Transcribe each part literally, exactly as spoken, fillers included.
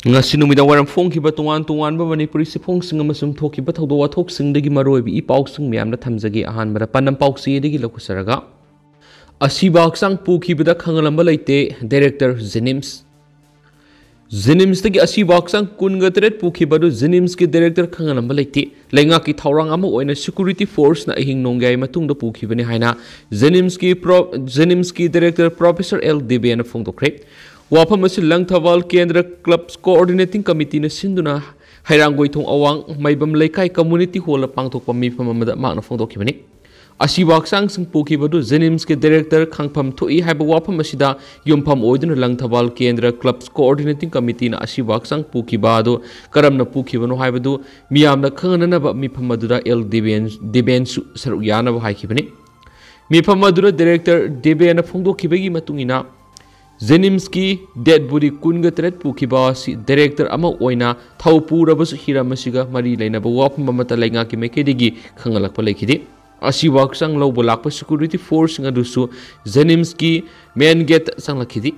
ꯉꯁꯤ ꯅꯨꯃꯤꯗꯥꯡ ꯋꯥꯏꯔꯝ ꯐꯣꯡꯈꯤꯕ ꯇꯣꯉꯥꯟ ꯇꯣꯉꯥꯟꯕ ꯃꯅꯤꯄꯨꯔꯤ ꯆꯦꯐꯣꯡꯁꯤꯡ ꯑꯃꯁꯨꯡ ꯊꯣꯛꯈꯤꯕ ꯊꯧꯗꯣꯛ ꯋꯥꯊꯣꯛꯁꯤꯡꯗꯒꯤ ꯃꯔꯨꯑꯣꯏꯕ ꯏ ꯄꯥꯎꯁꯤꯡ ꯃꯌꯥꯝꯅ ꯊꯝꯖꯒꯦ꯫ ꯑꯍꯥꯟꯕꯗ ꯄꯥꯟꯗꯝ ꯄꯥꯎꯆꯦꯗꯒꯤ ꯂꯧꯈꯠꯆꯔꯒ, ꯑꯁꯤꯕ ꯍꯛꯆꯥꯡ ꯄꯨꯈꯤꯕꯗ ꯈꯪꯍꯜꯂꯝꯕ ꯂꯩꯇꯦ, ꯗꯥꯏꯔꯦꯛꯇꯔ ꯖꯦꯅꯤꯝꯁ꯫ ꯖꯦꯅꯤꯝꯁꯇꯒꯤ ꯑꯁꯤꯕ ꯍꯛꯆꯥꯡ ꯀꯨꯟꯒ ꯇꯔꯦꯠ ꯄꯨꯈꯤꯕ ꯑꯗꯨ ꯖꯦꯅꯤꯝꯁꯀꯤ ꯗꯥꯏꯔꯦꯛꯇꯔ ꯈꯪꯍꯜꯂꯝꯕ ꯂꯩꯇꯦ꯫ ꯂꯩꯉꯥꯛꯀꯤ ꯊꯧꯔꯥꯡ ꯑꯃ ꯑꯣꯏꯅ ꯁꯦꯀ꯭ꯌꯨꯔꯤꯇꯤ ꯐꯣꯔꯁꯅ ꯑꯍꯤꯡ ꯅꯣꯡꯌꯥꯏ ꯃꯇꯨꯡꯗ ꯄꯨꯈꯤꯕꯅꯤ ꯍꯥꯏꯅ ꯖꯦꯅꯤꯝꯁꯀꯤ ꯄ꯭ꯔꯣ-, ꯖꯦꯅꯤꯝꯁꯀꯤ ꯗꯥꯏꯔꯦꯛꯇꯔ ꯄ꯭ꯔꯣꯐꯦꯁꯔ ꯑꯦꯜ ꯗꯤꯕꯦꯅ ꯐꯣꯡꯗꯣꯛꯈ꯭ꯔꯦ꯫ ꯋꯥꯐꯝ ꯑꯁꯤ ꯂꯪꯊꯕꯥꯜ ꯀꯦꯟꯗ꯭ꯔ ꯀ꯭ꯂꯕꯁ ꯀꯣꯑꯣꯔꯗꯤꯅꯦꯇꯤꯡ ꯀꯃꯤꯇꯤꯅ ꯁꯤꯟꯗꯨꯅ ꯍꯩꯔꯥꯡꯒꯣꯏꯊꯣꯡ ꯑꯋꯥꯡ ꯃꯩꯕꯝ ꯂꯩꯀꯥꯏ ꯀꯝꯃ꯭ꯌꯨꯅꯤꯇꯤ ꯍꯣꯜꯗ ꯄꯥꯡꯊꯣꯛꯄ ꯃꯤꯐꯝ ꯑꯃꯗ ꯃꯍꯥꯛꯅ ꯐꯣꯡꯗꯣꯛꯈꯤꯕꯅꯤ꯫ ꯑꯁꯤꯕ ꯍꯛꯆꯥꯡꯁꯤꯡ ꯄꯨꯈꯤꯕꯗꯨ ꯖꯦꯅꯤꯝꯁꯀꯤ ꯗꯥꯏꯔꯦꯛꯇꯔ ꯈꯪꯐꯝ ꯊꯣꯛꯏ ꯍꯥꯏꯕ ꯋꯥꯐꯝ ꯑꯁꯤꯗ ꯌꯨꯝꯐꯝ ꯑꯣꯏꯗꯨꯅ ꯂꯪꯊꯕꯥꯜ ꯀꯦꯟꯗ꯭ꯔ ꯀ꯭ꯂꯕꯁ ꯀꯣꯑꯣꯔꯗꯤꯅꯦꯇꯤꯡ ꯀꯃꯤꯇꯤꯅ ꯑꯁꯤꯕ ꯍꯛꯆꯥꯡ ꯄꯨꯈꯤꯕ ꯑꯗꯨ ꯀꯔꯝꯅ ꯄꯨꯈꯤꯕꯅꯣ ꯍꯥꯏꯕꯗꯨ ꯃꯤꯌꯥꯝꯅ ꯈꯪꯍꯟꯅꯅꯕ ꯃꯤꯐꯝ ꯑꯗꯨꯗ ꯑꯦꯜ ꯗꯤꯕꯦꯟ-, ꯗꯤꯕꯦꯟꯁꯨ ꯁꯔꯨꯛ ꯌꯥꯅꯕ ꯍꯥꯏꯈꯤꯕꯅꯤ꯫ ꯃꯤꯐꯝ ꯑꯗꯨꯗ ꯗꯥꯏꯔꯦꯛꯇꯔ ꯗꯤꯕꯦꯅ ꯐꯣꯡꯗꯣꯛꯈꯤꯕꯒꯤ ꯃꯇꯨꯡ ꯏꯟꯅ, ꯖꯦꯅꯤꯝꯁꯀꯤ ꯗꯦꯗ ꯕꯣꯗꯤ ꯀꯨꯟꯒ ꯇꯔꯦꯠ ꯄꯨꯈꯤꯕ ꯑꯁꯤ ꯗꯥꯏꯔꯦꯛꯇꯔ ꯑꯃ ꯑꯣꯏꯅ ꯊꯧ ꯄꯨꯔꯕꯁꯨ ꯍꯤꯔꯝ ꯑꯁꯤꯒ ꯃꯔꯤ ꯂꯩꯅꯕ ꯋꯥꯐꯝ ꯑꯃꯠꯇ ꯂꯩꯉꯥꯛꯀꯤ ꯃꯥꯏꯀꯩꯗꯒꯤ ꯈꯪꯍꯜꯂꯛꯄ ꯂꯩꯈꯤꯗꯦ꯫ ꯑꯁꯤꯕ ꯍꯛꯆꯥꯡ ꯂꯧꯕ ꯂꯥꯛꯄ ꯁꯦꯀ꯭ꯌꯨꯔꯤꯇꯤ ꯐꯣꯔꯁꯁꯤꯡ ꯑꯗꯨꯁꯨ ꯖꯦꯅꯤꯝꯁꯀꯤ ꯃꯦꯟ ꯒꯦꯠꯇ ꯆꯪꯂꯛꯈꯤꯗꯦ꯫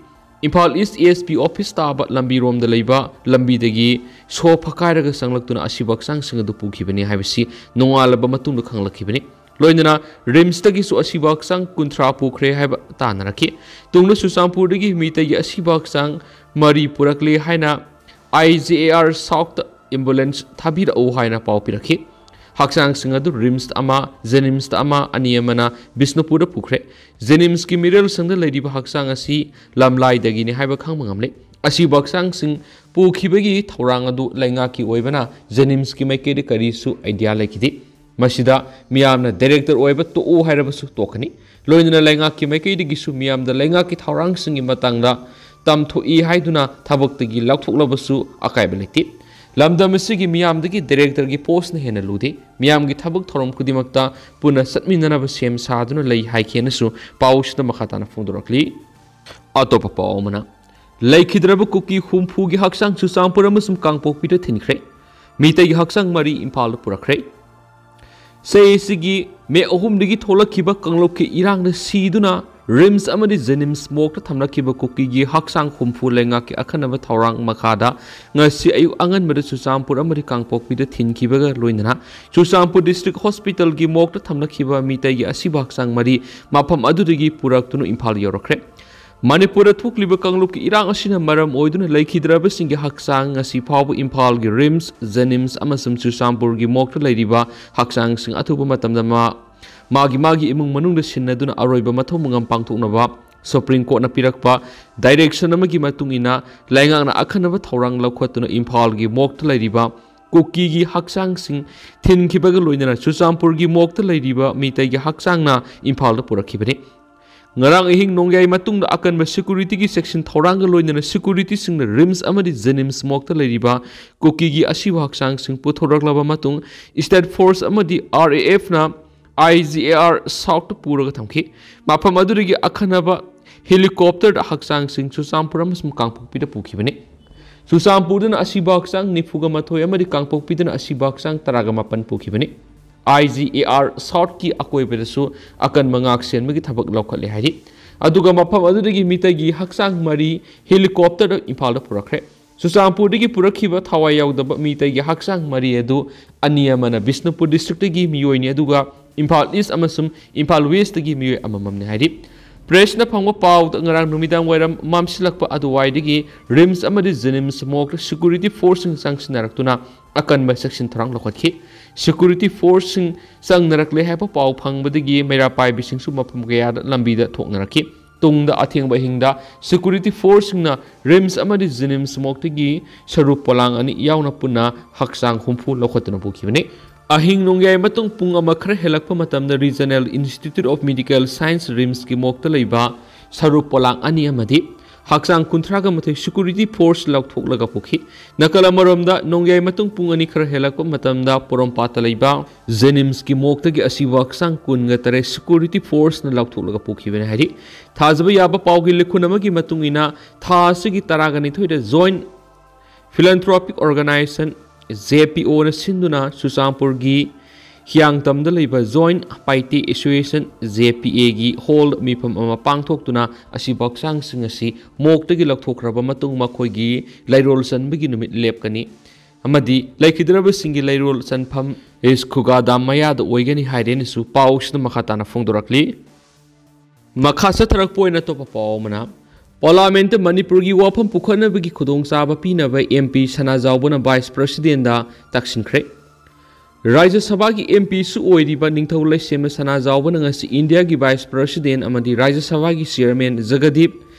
ꯏꯝꯐꯥꯜ ꯏꯁ ꯑꯦꯁ ꯄꯤ ꯑꯣꯐꯤꯁ ꯇꯥꯕ ꯂꯝꯕꯤꯔꯣꯝꯗ ꯂꯩꯕ ꯂꯝꯕꯤꯗꯒꯤ ꯁꯣ ꯐꯛꯀꯥꯏꯔꯒ ꯆꯪꯂꯛꯇꯨꯅ ꯑꯁꯤꯕ ꯍꯛꯆꯥꯡꯁꯤꯡ ꯑꯗꯨ ꯄꯨꯈꯤꯕꯅꯤ ꯍꯥꯏꯕꯁꯤ ꯅꯣꯡꯉꯥꯜꯂꯕ ꯃꯇꯨꯡꯗ ꯈꯪꯂꯛꯈꯤꯕꯅꯤ꯫ ꯂꯣꯏꯅꯅ ꯔꯤꯝꯁꯇꯒꯤꯁꯨ ꯑꯁꯤꯕ ꯍꯛꯆꯥꯡ ꯀꯨꯟꯊ꯭ꯔꯥ ꯄꯨꯈ꯭ꯔꯦ ꯍꯥꯏꯕ ꯇꯥꯟꯅꯔꯛꯈꯤ꯫ ꯇꯨꯡꯗ ꯆꯨꯔꯆꯥꯟꯄꯨꯔꯗꯒꯤ ꯃꯤꯇꯩꯒꯤ ꯑꯁꯤꯕ ꯍꯛꯆꯥꯡ ꯃꯔꯤ ꯄꯨꯔꯛꯂꯦ ꯍꯥꯏꯅ ꯑꯥꯏ ꯖꯦ ꯑꯦ ꯑꯥꯔ ꯁꯥꯎꯠꯇ ꯑꯦꯝꯕꯨꯂꯦꯟꯁ ꯊꯥꯕꯤꯔꯛꯎ ꯍꯥꯏꯅ ꯄꯥꯎ ꯄꯤꯔꯛꯈꯤ꯫ ꯍꯛꯆꯥꯡꯁꯤꯡ ꯑꯗꯨ ꯔꯤꯝꯁꯇ ꯑꯃ, ꯖꯦꯅꯤꯝꯁꯇ ꯑꯃ, ꯑꯅꯤ ꯑꯃꯅ ꯕꯤꯁꯅꯨꯄꯨꯔꯗ ꯄꯨꯈ꯭ꯔꯦ꯫ ꯖꯦꯅꯤꯝꯁꯀꯤ ꯃꯤꯔꯦꯜꯁꯤꯡꯗ ꯂꯩꯔꯤꯕ ꯍꯛꯆꯥꯡ ꯑꯁꯤ ꯂꯝꯂꯥꯏꯗꯒꯤꯅꯤ ꯍꯥꯏꯕ ꯈꯪꯕ ꯉꯝꯂꯦ꯫ ꯑꯁꯤꯕ ꯍꯛꯆꯥꯡꯁꯤꯡ ꯄꯨꯈꯤꯕꯒꯤ ꯊꯧꯔꯥꯡ ꯑꯗꯨ ꯂꯩꯉꯥꯛꯀꯤ ꯑꯣꯏꯕꯅ ꯖꯦꯅꯤꯝꯁꯀꯤ ꯃꯥꯏꯀꯩꯗ ꯀꯔꯤꯁꯨ ꯑꯥꯏꯗꯤꯌꯥ ꯂꯩꯈꯤꯗꯦ꯫ ꯃꯁꯤꯗ ꯃꯤꯌꯥꯝꯅ ꯗꯥꯏꯔꯦꯛꯇꯔ ꯑꯣꯏꯕ ꯇꯣꯛꯎ ꯍꯥꯏꯔꯕꯁꯨ ꯇꯣꯛꯀꯅꯤ꯫ ꯂꯣꯏꯅꯅ ꯂꯩꯉꯥꯛꯀꯤ ꯃꯥꯏꯀꯩꯗꯒꯤꯁꯨ ꯃꯤꯌꯥꯝꯗ ꯂꯩꯉꯥꯛꯀꯤ ꯊꯧꯔꯥꯡꯁꯤꯡꯒꯤ ꯃꯇꯥꯡꯗ ꯇꯝꯊꯣꯛꯏ ꯍꯥꯏꯗꯨꯅ ꯊꯕꯛꯇꯒꯤ ꯂꯧꯊꯣꯛꯂꯕꯁꯨ ꯑꯀꯥꯏꯕ ꯂꯩꯇꯦ꯫ ꯂꯝꯗꯝ ꯑꯁꯤꯒꯤ ꯃꯤꯌꯥꯝꯗꯒꯤ ꯗꯥꯏꯔꯦꯛꯇꯔꯒꯤ ꯄꯣꯁꯅ ꯍꯦꯟꯅ ꯂꯨꯗꯦ꯫ ꯃꯤꯌꯥꯝꯒꯤ ꯊꯕꯛ ꯊꯧꯔꯝ ꯈꯨꯗꯤꯡꯃꯛꯇ ꯄꯨꯟꯅ ꯆꯠꯃꯤꯟꯅꯅꯕ ꯁꯦꯝ ꯁꯥꯗꯨꯅ ꯂꯩ ꯍꯥꯏꯈꯤꯅꯁꯨ ꯄꯥꯎꯁꯤꯗ ꯃꯈꯥ ꯇꯥꯅ ꯐꯣꯡꯗꯣꯔꯛꯂꯤ꯫ ꯑꯇꯣꯞꯄ ꯄꯥꯎ ꯑꯃꯅ, ꯂꯩꯈꯤꯗ꯭ꯔꯕ ꯀꯨꯀꯤ ꯍꯨꯝꯐꯨꯒꯤ ꯍꯛꯆꯥꯡ ꯆꯨꯔꯆꯥꯟꯄꯨꯔ ꯑꯃꯁꯨꯡ ꯀꯥꯡꯄꯣꯛꯄꯤꯗ ꯊꯤꯟꯈ꯭ꯔꯦ꯫ ꯃꯤꯇꯩꯒꯤ ꯍꯛꯆꯥꯡ ꯃꯔꯤ ꯏꯝꯐꯥꯜꯗ ꯄꯨꯔꯛꯈ꯭ꯔꯦ꯫ ꯆꯍꯤꯁꯤꯒꯤ ꯃꯦ ꯑꯍꯨꯝꯗꯒꯤ ꯊꯣꯛꯂꯛꯈꯤꯕ ꯀꯥꯡꯂꯨꯞꯀꯤ ꯏꯔꯥꯡꯅ ꯁꯤꯗꯨꯅ ꯔꯤꯝꯁ ꯑꯃꯗꯤ ꯖꯦꯅꯤꯝꯁ ꯃꯣꯔꯒꯇ ꯊꯝꯂꯛꯈꯤꯕ ꯀꯨꯀꯤꯒꯤ ꯍꯛꯆꯥꯡ ꯍꯨꯝꯐꯨ ꯂꯩꯉꯥꯛꯀꯤ ꯑꯈꯟꯅꯕ ꯊꯧꯔꯥꯡ ꯃꯈꯥꯗ ꯉꯁꯤ ꯑꯌꯨꯛ ꯑꯉꯟꯕꯗ ꯆꯨꯔꯆꯥꯟꯄꯨꯔ ꯑꯃꯗꯤ ꯀꯥꯡꯄꯣꯛꯄꯤꯗ ꯊꯤꯟꯈꯤꯕꯒ ꯂꯣꯏꯅꯅ ꯆꯨꯔꯆꯥꯟꯄꯨꯔ ꯗꯤꯁꯇ꯭ꯔꯤꯛ ꯍꯣꯁꯄꯤꯇꯥꯜꯒꯤ ꯃꯣꯔꯒꯇ ꯊꯝꯂꯛꯈꯤꯕ ꯃꯤꯇꯩꯒꯤ ꯑꯁꯤꯕ ꯍꯛꯆꯥꯡ ꯃꯔꯤ ꯃꯐꯝ ꯑꯗꯨꯗꯒꯤ ꯄꯨꯔꯛꯇꯨꯅ ꯏꯝꯐꯥꯜ ꯌꯧꯔꯛꯈ꯭ꯔꯦ꯫ ꯃꯅꯤꯄꯨꯔꯗ ꯊꯣꯛꯂꯤꯕ ꯀꯥꯡꯂꯨꯞꯀꯤ ꯏꯔꯥꯡ ꯑꯁꯤꯅ ꯃꯔꯝ ꯑꯣꯏꯗꯨꯅ ꯂꯩꯈꯤꯗ꯭ꯔꯕꯁꯤꯡꯒꯤ ꯍꯛꯆꯥꯡ ꯉꯁꯤ ꯐꯥꯎꯕ ꯏꯝꯐꯥꯜꯒꯤ ꯔꯤꯝꯁ, ꯖꯦꯅꯤꯝꯁ ꯑꯃꯁꯨꯡ ꯆꯨꯔꯆꯥꯟꯄꯨꯔꯒꯤ ꯃꯣꯔꯒꯇ ꯂꯩꯔꯤꯕ ꯍꯛꯆꯥꯡꯁꯤꯡ ꯑꯊꯨꯕ ꯃꯇꯝꯗ ꯃꯥ-, ꯃꯥꯒꯤ ꯃꯥꯒꯤ ꯏꯃꯨꯡ ꯃꯅꯨꯡꯗ ꯁꯤꯟꯅꯗꯨꯅ ꯑꯔꯣꯏꯕ ꯃꯊꯧ ꯃꯉꯝ ꯄꯥꯡꯊꯣꯛꯅꯕ ꯁꯨꯄ꯭ꯔꯤꯝ ꯀꯣꯔꯠꯅ ꯄꯤꯔꯛꯄ ꯗꯥꯏꯔꯦꯛꯁꯟ ꯑꯃꯒꯤ ꯃꯇꯨꯡ ꯏꯟꯅ ꯂꯩꯉꯥꯛꯅ ꯑꯈꯟꯅꯕ ꯊꯧꯔꯥꯡ ꯂꯧꯈꯠꯇꯨꯅ ꯏꯝꯐꯥꯜꯒꯤ ꯃꯣꯔꯒꯇ ꯂꯩꯔꯤꯕ ꯀꯨꯀꯤꯒꯤ ꯍꯛꯆꯥꯡꯁꯤꯡ ꯊꯤꯟꯈꯤꯕꯒ ꯂꯣꯏꯅꯅ ꯆꯨꯔꯆꯥꯟꯄꯨꯔꯒꯤ ꯃꯣꯔꯒꯇ ꯂꯩꯔꯤꯕ ꯃꯤꯇꯩꯒꯤ ꯍꯛꯆꯥꯡꯅ ꯏꯝꯐꯥꯜꯗ ꯄꯨꯔꯛꯈꯤꯕꯅꯤ꯫ ꯉꯔꯥꯡ ꯑꯍꯤꯡ ꯅꯣꯡꯌꯥꯏ ꯃꯇꯨꯡꯗ ꯑꯀꯟꯕ ꯁꯦꯀ꯭ꯌꯨꯔꯤꯇꯤꯒꯤ ꯆꯦꯛꯁꯤꯟ ꯊꯧꯔꯥꯡꯒ ꯂꯣꯏꯅꯅ ꯁꯦꯀ꯭ꯌꯨꯔꯤꯇꯤꯁꯤꯡꯅ ꯔꯤꯝꯁ ꯑꯃꯗꯤ ꯖꯦꯅꯤꯝꯁ ꯃꯣꯔꯒꯇ ꯂꯩꯔꯤꯕ ꯀꯨꯀꯤꯒꯤ ꯑꯁꯤꯕ ꯍꯛꯆꯥꯡꯁꯤꯡ ꯄꯨꯊꯣꯔꯛꯂꯕ ꯃꯇꯨꯡ ꯏꯁꯇꯦꯠ ꯐꯣꯔꯁ ꯑꯃꯗꯤ ꯑꯥꯔ ꯑꯦ ꯑꯦꯐꯅ ꯑꯥꯏ ꯖꯤ ꯑꯦ ꯑꯥꯔ ꯁꯥꯎꯠꯇ ꯄꯨꯔꯒ ꯊꯝꯈꯤ꯫ ꯃꯐꯝ ꯑꯗꯨꯗꯒꯤ ꯑꯈꯟꯅꯕ ꯍꯦꯂꯤꯀꯣꯞꯇꯔꯗ ꯍꯛꯆꯥꯡꯁꯤꯡ ꯆꯨꯔꯆꯥꯟꯄꯨꯔ ꯑꯃꯁꯨꯡ ꯀꯥꯡꯄꯣꯛꯄꯤꯗ ꯄꯨꯈꯤꯕꯅꯤ꯫ ꯆꯨꯔꯆꯥꯟꯄꯨꯔꯗꯅ ꯑꯁꯤꯕ ꯍꯛꯆꯥꯡ ꯅꯤꯐꯨꯒ ꯃꯥꯊꯣꯏ ꯑꯃꯗꯤ ꯀꯥꯡꯄꯣꯛꯄꯤꯗꯅ ꯑꯁꯤꯕ ꯍꯛꯆꯥꯡ ꯇꯔꯥꯒ ꯃꯥꯄꯟ ꯄꯨꯈꯤꯕꯅꯤ꯫ ꯑꯥꯏ ꯖꯤ ꯑꯦ ꯑꯥꯔ ꯁꯥꯎꯠꯀꯤ ꯑꯀꯣꯏꯕꯗꯁꯨ ꯑꯀꯟꯕ ꯉꯥꯛ ꯁꯦꯟꯕꯒꯤ ꯊꯕꯛ ꯂꯧꯈꯠꯂꯦ ꯍꯥꯏꯔꯤ꯫ ꯑꯗꯨꯒ ꯃꯐꯝ ꯑꯗꯨꯗꯒꯤ ꯃꯤꯇꯩꯒꯤ ꯍꯛꯆꯥꯡ ꯃꯔꯤ ꯍꯦꯂꯤꯀꯣꯞꯇꯔꯗ ꯏꯝꯐꯥꯜꯗ ꯄꯨꯔꯛꯈ꯭ꯔꯦ꯫ ꯆꯨꯔꯆꯥꯟꯄꯨꯔꯗꯒꯤ ꯄꯨꯔꯛꯈꯤꯕ ꯊꯋꯥꯏ ꯌꯥꯎꯗꯕ ꯃꯤꯇꯩꯒꯤ ꯍꯛꯆꯥꯡ ꯃꯔꯤ ꯑꯗꯨ ꯑꯅꯤ ꯑꯃꯅ ꯕꯤꯁꯅꯨꯄꯨꯔ ꯗꯤꯁꯇ꯭ꯔꯤꯛꯇꯒꯤ ꯃꯤꯑꯣꯏꯅꯤ, ꯑꯗꯨꯒ ꯏꯝꯐꯥꯜ ꯏꯁ ꯑꯃꯁꯨꯡ ꯏꯝꯐꯥꯜ ꯋꯦꯁꯇꯒꯤ ꯃꯤꯑꯣꯏ ꯑꯃꯃꯝꯅꯤ ꯍꯥꯏꯔꯤ꯫ ꯄ꯭ꯔꯦꯁꯅ ꯐꯪꯕ ꯄꯥꯎꯗ ꯉꯔꯥꯡ ꯅꯨꯃꯤꯗꯥꯡ ꯋꯥꯏꯔꯝ ꯃꯝꯁꯤꯜꯂꯛꯄ ꯑꯗꯨꯋꯥꯏꯗꯒꯤ ꯔꯤꯝꯁ ꯑꯃꯗꯤ ꯖꯦꯅꯤꯝꯁ ꯃꯣꯔꯒꯇ ꯁꯦꯀ꯭ꯌꯨꯔꯤꯇꯤ ꯐꯣꯔꯁꯁꯤꯡ ꯆꯪꯁꯤꯟꯅꯔꯛꯇꯨꯅ ꯑꯀꯟꯕ ꯆꯦꯛꯁꯤꯟ ꯊꯧꯔꯥꯡ ꯂꯧꯈꯠꯈꯤ꯫ ꯁꯦꯀ꯭ꯌꯨꯔꯤꯇꯤ ꯐꯣꯔꯁꯁꯤꯡ ꯆꯪꯅꯔꯛꯂꯦ ꯍꯥꯏꯕ ꯄꯥꯎ ꯐꯪꯕꯗꯒꯤ ꯃꯩꯔꯥ ꯄꯥꯏꯕꯤꯁꯤꯡꯁꯨ ꯃꯐꯝ ꯀꯌꯥꯗ ꯂꯝꯕꯤꯗ ꯊꯣꯛꯅꯔꯛꯈꯤ꯫ ꯇꯨꯡꯗ ꯑꯊꯦꯡꯕ ꯑꯍꯤꯡꯗ ꯁꯦꯀ꯭ꯌꯨꯔꯤꯇꯤ ꯐꯣꯔꯁꯁꯤꯡꯅ ꯔꯤꯝꯁ ꯑꯃꯗꯤ ꯖꯦꯅꯤꯝꯁ ꯃꯣꯔꯒꯇꯒꯤ ꯁꯔꯨ ꯄꯣꯂꯥꯡ ꯑꯅꯤ ꯌꯥꯎꯅ ꯄꯨꯟꯅ ꯍꯛꯆꯥꯡ ꯍꯨꯝꯐꯨ ꯂꯧꯈꯠꯇꯨꯅ ꯄꯨꯈꯤꯕꯅꯤ꯫ ꯑꯍꯤꯡ ꯅꯣꯡꯌꯥꯏ ꯃꯇꯨꯡ ꯄꯨꯡ ꯑꯃ ꯈꯔ ꯍꯦꯜꯂꯛꯄ ꯃꯇꯝꯗ regional institute of medical science ꯔꯤꯝꯁꯀꯤ ꯃꯣꯔꯒꯇ ꯂꯩꯕ ꯁꯔꯨ ꯄꯣꯂꯥꯡ ꯑꯅꯤ ꯑꯃꯗꯤ ꯍꯛꯆꯥꯡ ꯀꯨꯟꯊ꯭ꯔꯥꯒ ꯃꯥꯊꯣꯏ ꯁꯦꯀ꯭ꯌꯨꯔꯤꯇꯤ ꯐꯣꯔꯁ ꯂꯧꯊꯣꯛꯂꯒ ꯄꯨꯈꯤ꯫ ꯅꯥꯀꯜ ꯑꯃꯔꯣꯝꯗ, ꯅꯣꯡꯌꯥꯏ ꯃꯇꯨꯡ ꯄꯨꯡ ꯑꯅꯤ ꯈꯔ ꯍꯦꯜꯂꯛꯄ ꯃꯇꯝꯗ ꯄꯣꯔꯣꯝꯄꯥꯠꯇ ꯂꯩꯕ ꯖꯦꯅꯤꯝꯁꯀꯤ ꯃꯣꯔꯒꯇꯒꯤ ꯑꯁꯤꯕ ꯍꯛꯆꯥꯡ ꯀꯨꯟꯒ ꯇꯔꯦꯠ ꯁꯦꯀ꯭ꯌꯨꯔꯤꯇꯤ ꯐꯣꯔꯁꯅ ꯂꯧꯊꯣꯛꯂꯒ ꯄꯨꯈꯤꯕꯅꯤ ꯍꯥꯏꯔꯤ꯫ ꯊꯥꯖꯕ ꯌꯥꯕ ꯄꯥꯎꯒꯤ ꯂꯤꯈꯨꯟ ꯑꯃꯒꯤ ꯃꯇꯨꯡ ꯏꯟꯅ, ꯊꯥ ꯑꯁꯤꯒꯤ ꯇꯔꯥꯒ ꯅꯤꯊꯣꯏꯗ ꯖꯣꯏꯟ ꯐꯤꯂꯦꯟꯊ꯭ꯔꯣꯄꯤꯛ ꯑꯣꯔꯒꯅꯥꯏꯖꯦꯁꯟ, ꯖꯦ ꯄꯤ ꯑꯣꯅ ꯁꯤꯟꯗꯨꯅ ꯆꯨꯔꯆꯥꯟꯄꯨꯔꯒꯤ ꯍꯤꯌꯥꯡꯇꯝꯗ ꯂꯩꯕ Joint Paite Association, J P A ꯒꯤ ꯍꯣꯜ ꯃꯤꯐꯝ ꯑꯃ ꯄꯥꯡꯊꯣꯛꯇꯨꯅ ꯑꯁꯤꯕ ꯍꯛꯆꯥꯡꯁꯤꯡ ꯑꯁꯤ ꯃꯣꯛꯇꯒꯤ ꯂꯧꯊꯣꯛꯈ꯭ꯔꯕ ꯃꯇꯨꯡ ꯃꯈꯣꯏꯒꯤ ꯂꯩꯔꯣꯜ ꯆꯟꯕꯒꯤ ꯅꯨꯃꯤꯠ ꯂꯦꯞꯀꯅꯤ ꯑꯃꯗꯤ ꯂꯩꯈꯤꯗ꯭ꯔꯕꯁꯤꯡꯒꯤ ꯂꯩꯔꯣꯜ ꯆꯟꯐꯝ ꯏꯁ ꯈꯨꯒꯥ ꯗꯥꯝ ꯃꯌꯥꯗ ꯑꯣꯏꯒꯅꯤ ꯍꯥꯏꯔꯦꯅꯁꯨ ꯄꯥꯎꯁꯤꯅ ꯃꯈꯥ ꯇꯥꯅ ꯐꯣꯡꯗꯣꯔꯛꯂꯤ꯫ ꯃꯈꯥ ꯆꯠꯊꯔꯛꯄ ꯑꯣꯏꯅ ꯑꯇꯣꯞꯄ ꯄꯥꯎ ꯑꯃꯅ, ꯄꯥꯔꯂꯥꯃꯦꯟꯠꯇ ꯃꯅꯤꯄꯨꯔꯒꯤ ꯋꯥꯐꯝ ꯄꯨꯈꯠꯅꯕꯒꯤ ꯈꯨꯗꯣꯡꯆꯥꯕ ꯄꯤꯅꯕ M P ꯁꯅꯥꯖꯥꯎꯕꯅ Vice Presidentꯗ ꯇꯛꯁꯤꯟꯈ꯭ꯔꯦ꯫ ꯔꯥꯖ꯭ꯌ ꯁꯚꯥꯒꯤ M Pꯁꯨ ꯑꯣꯏꯔꯤꯕ ꯅꯤꯡꯊꯧ ꯂꯩꯁꯦꯝꯕ ꯁꯅꯥꯖꯥꯎꯕꯅ ꯉꯁꯤ ꯏꯟꯗꯤꯌꯥꯒꯤ Vice President ꯑꯃꯗꯤ ꯔꯥꯖ꯭ꯌ ꯁꯚꯥꯒꯤ Chairman ꯖꯒꯗꯤꯞ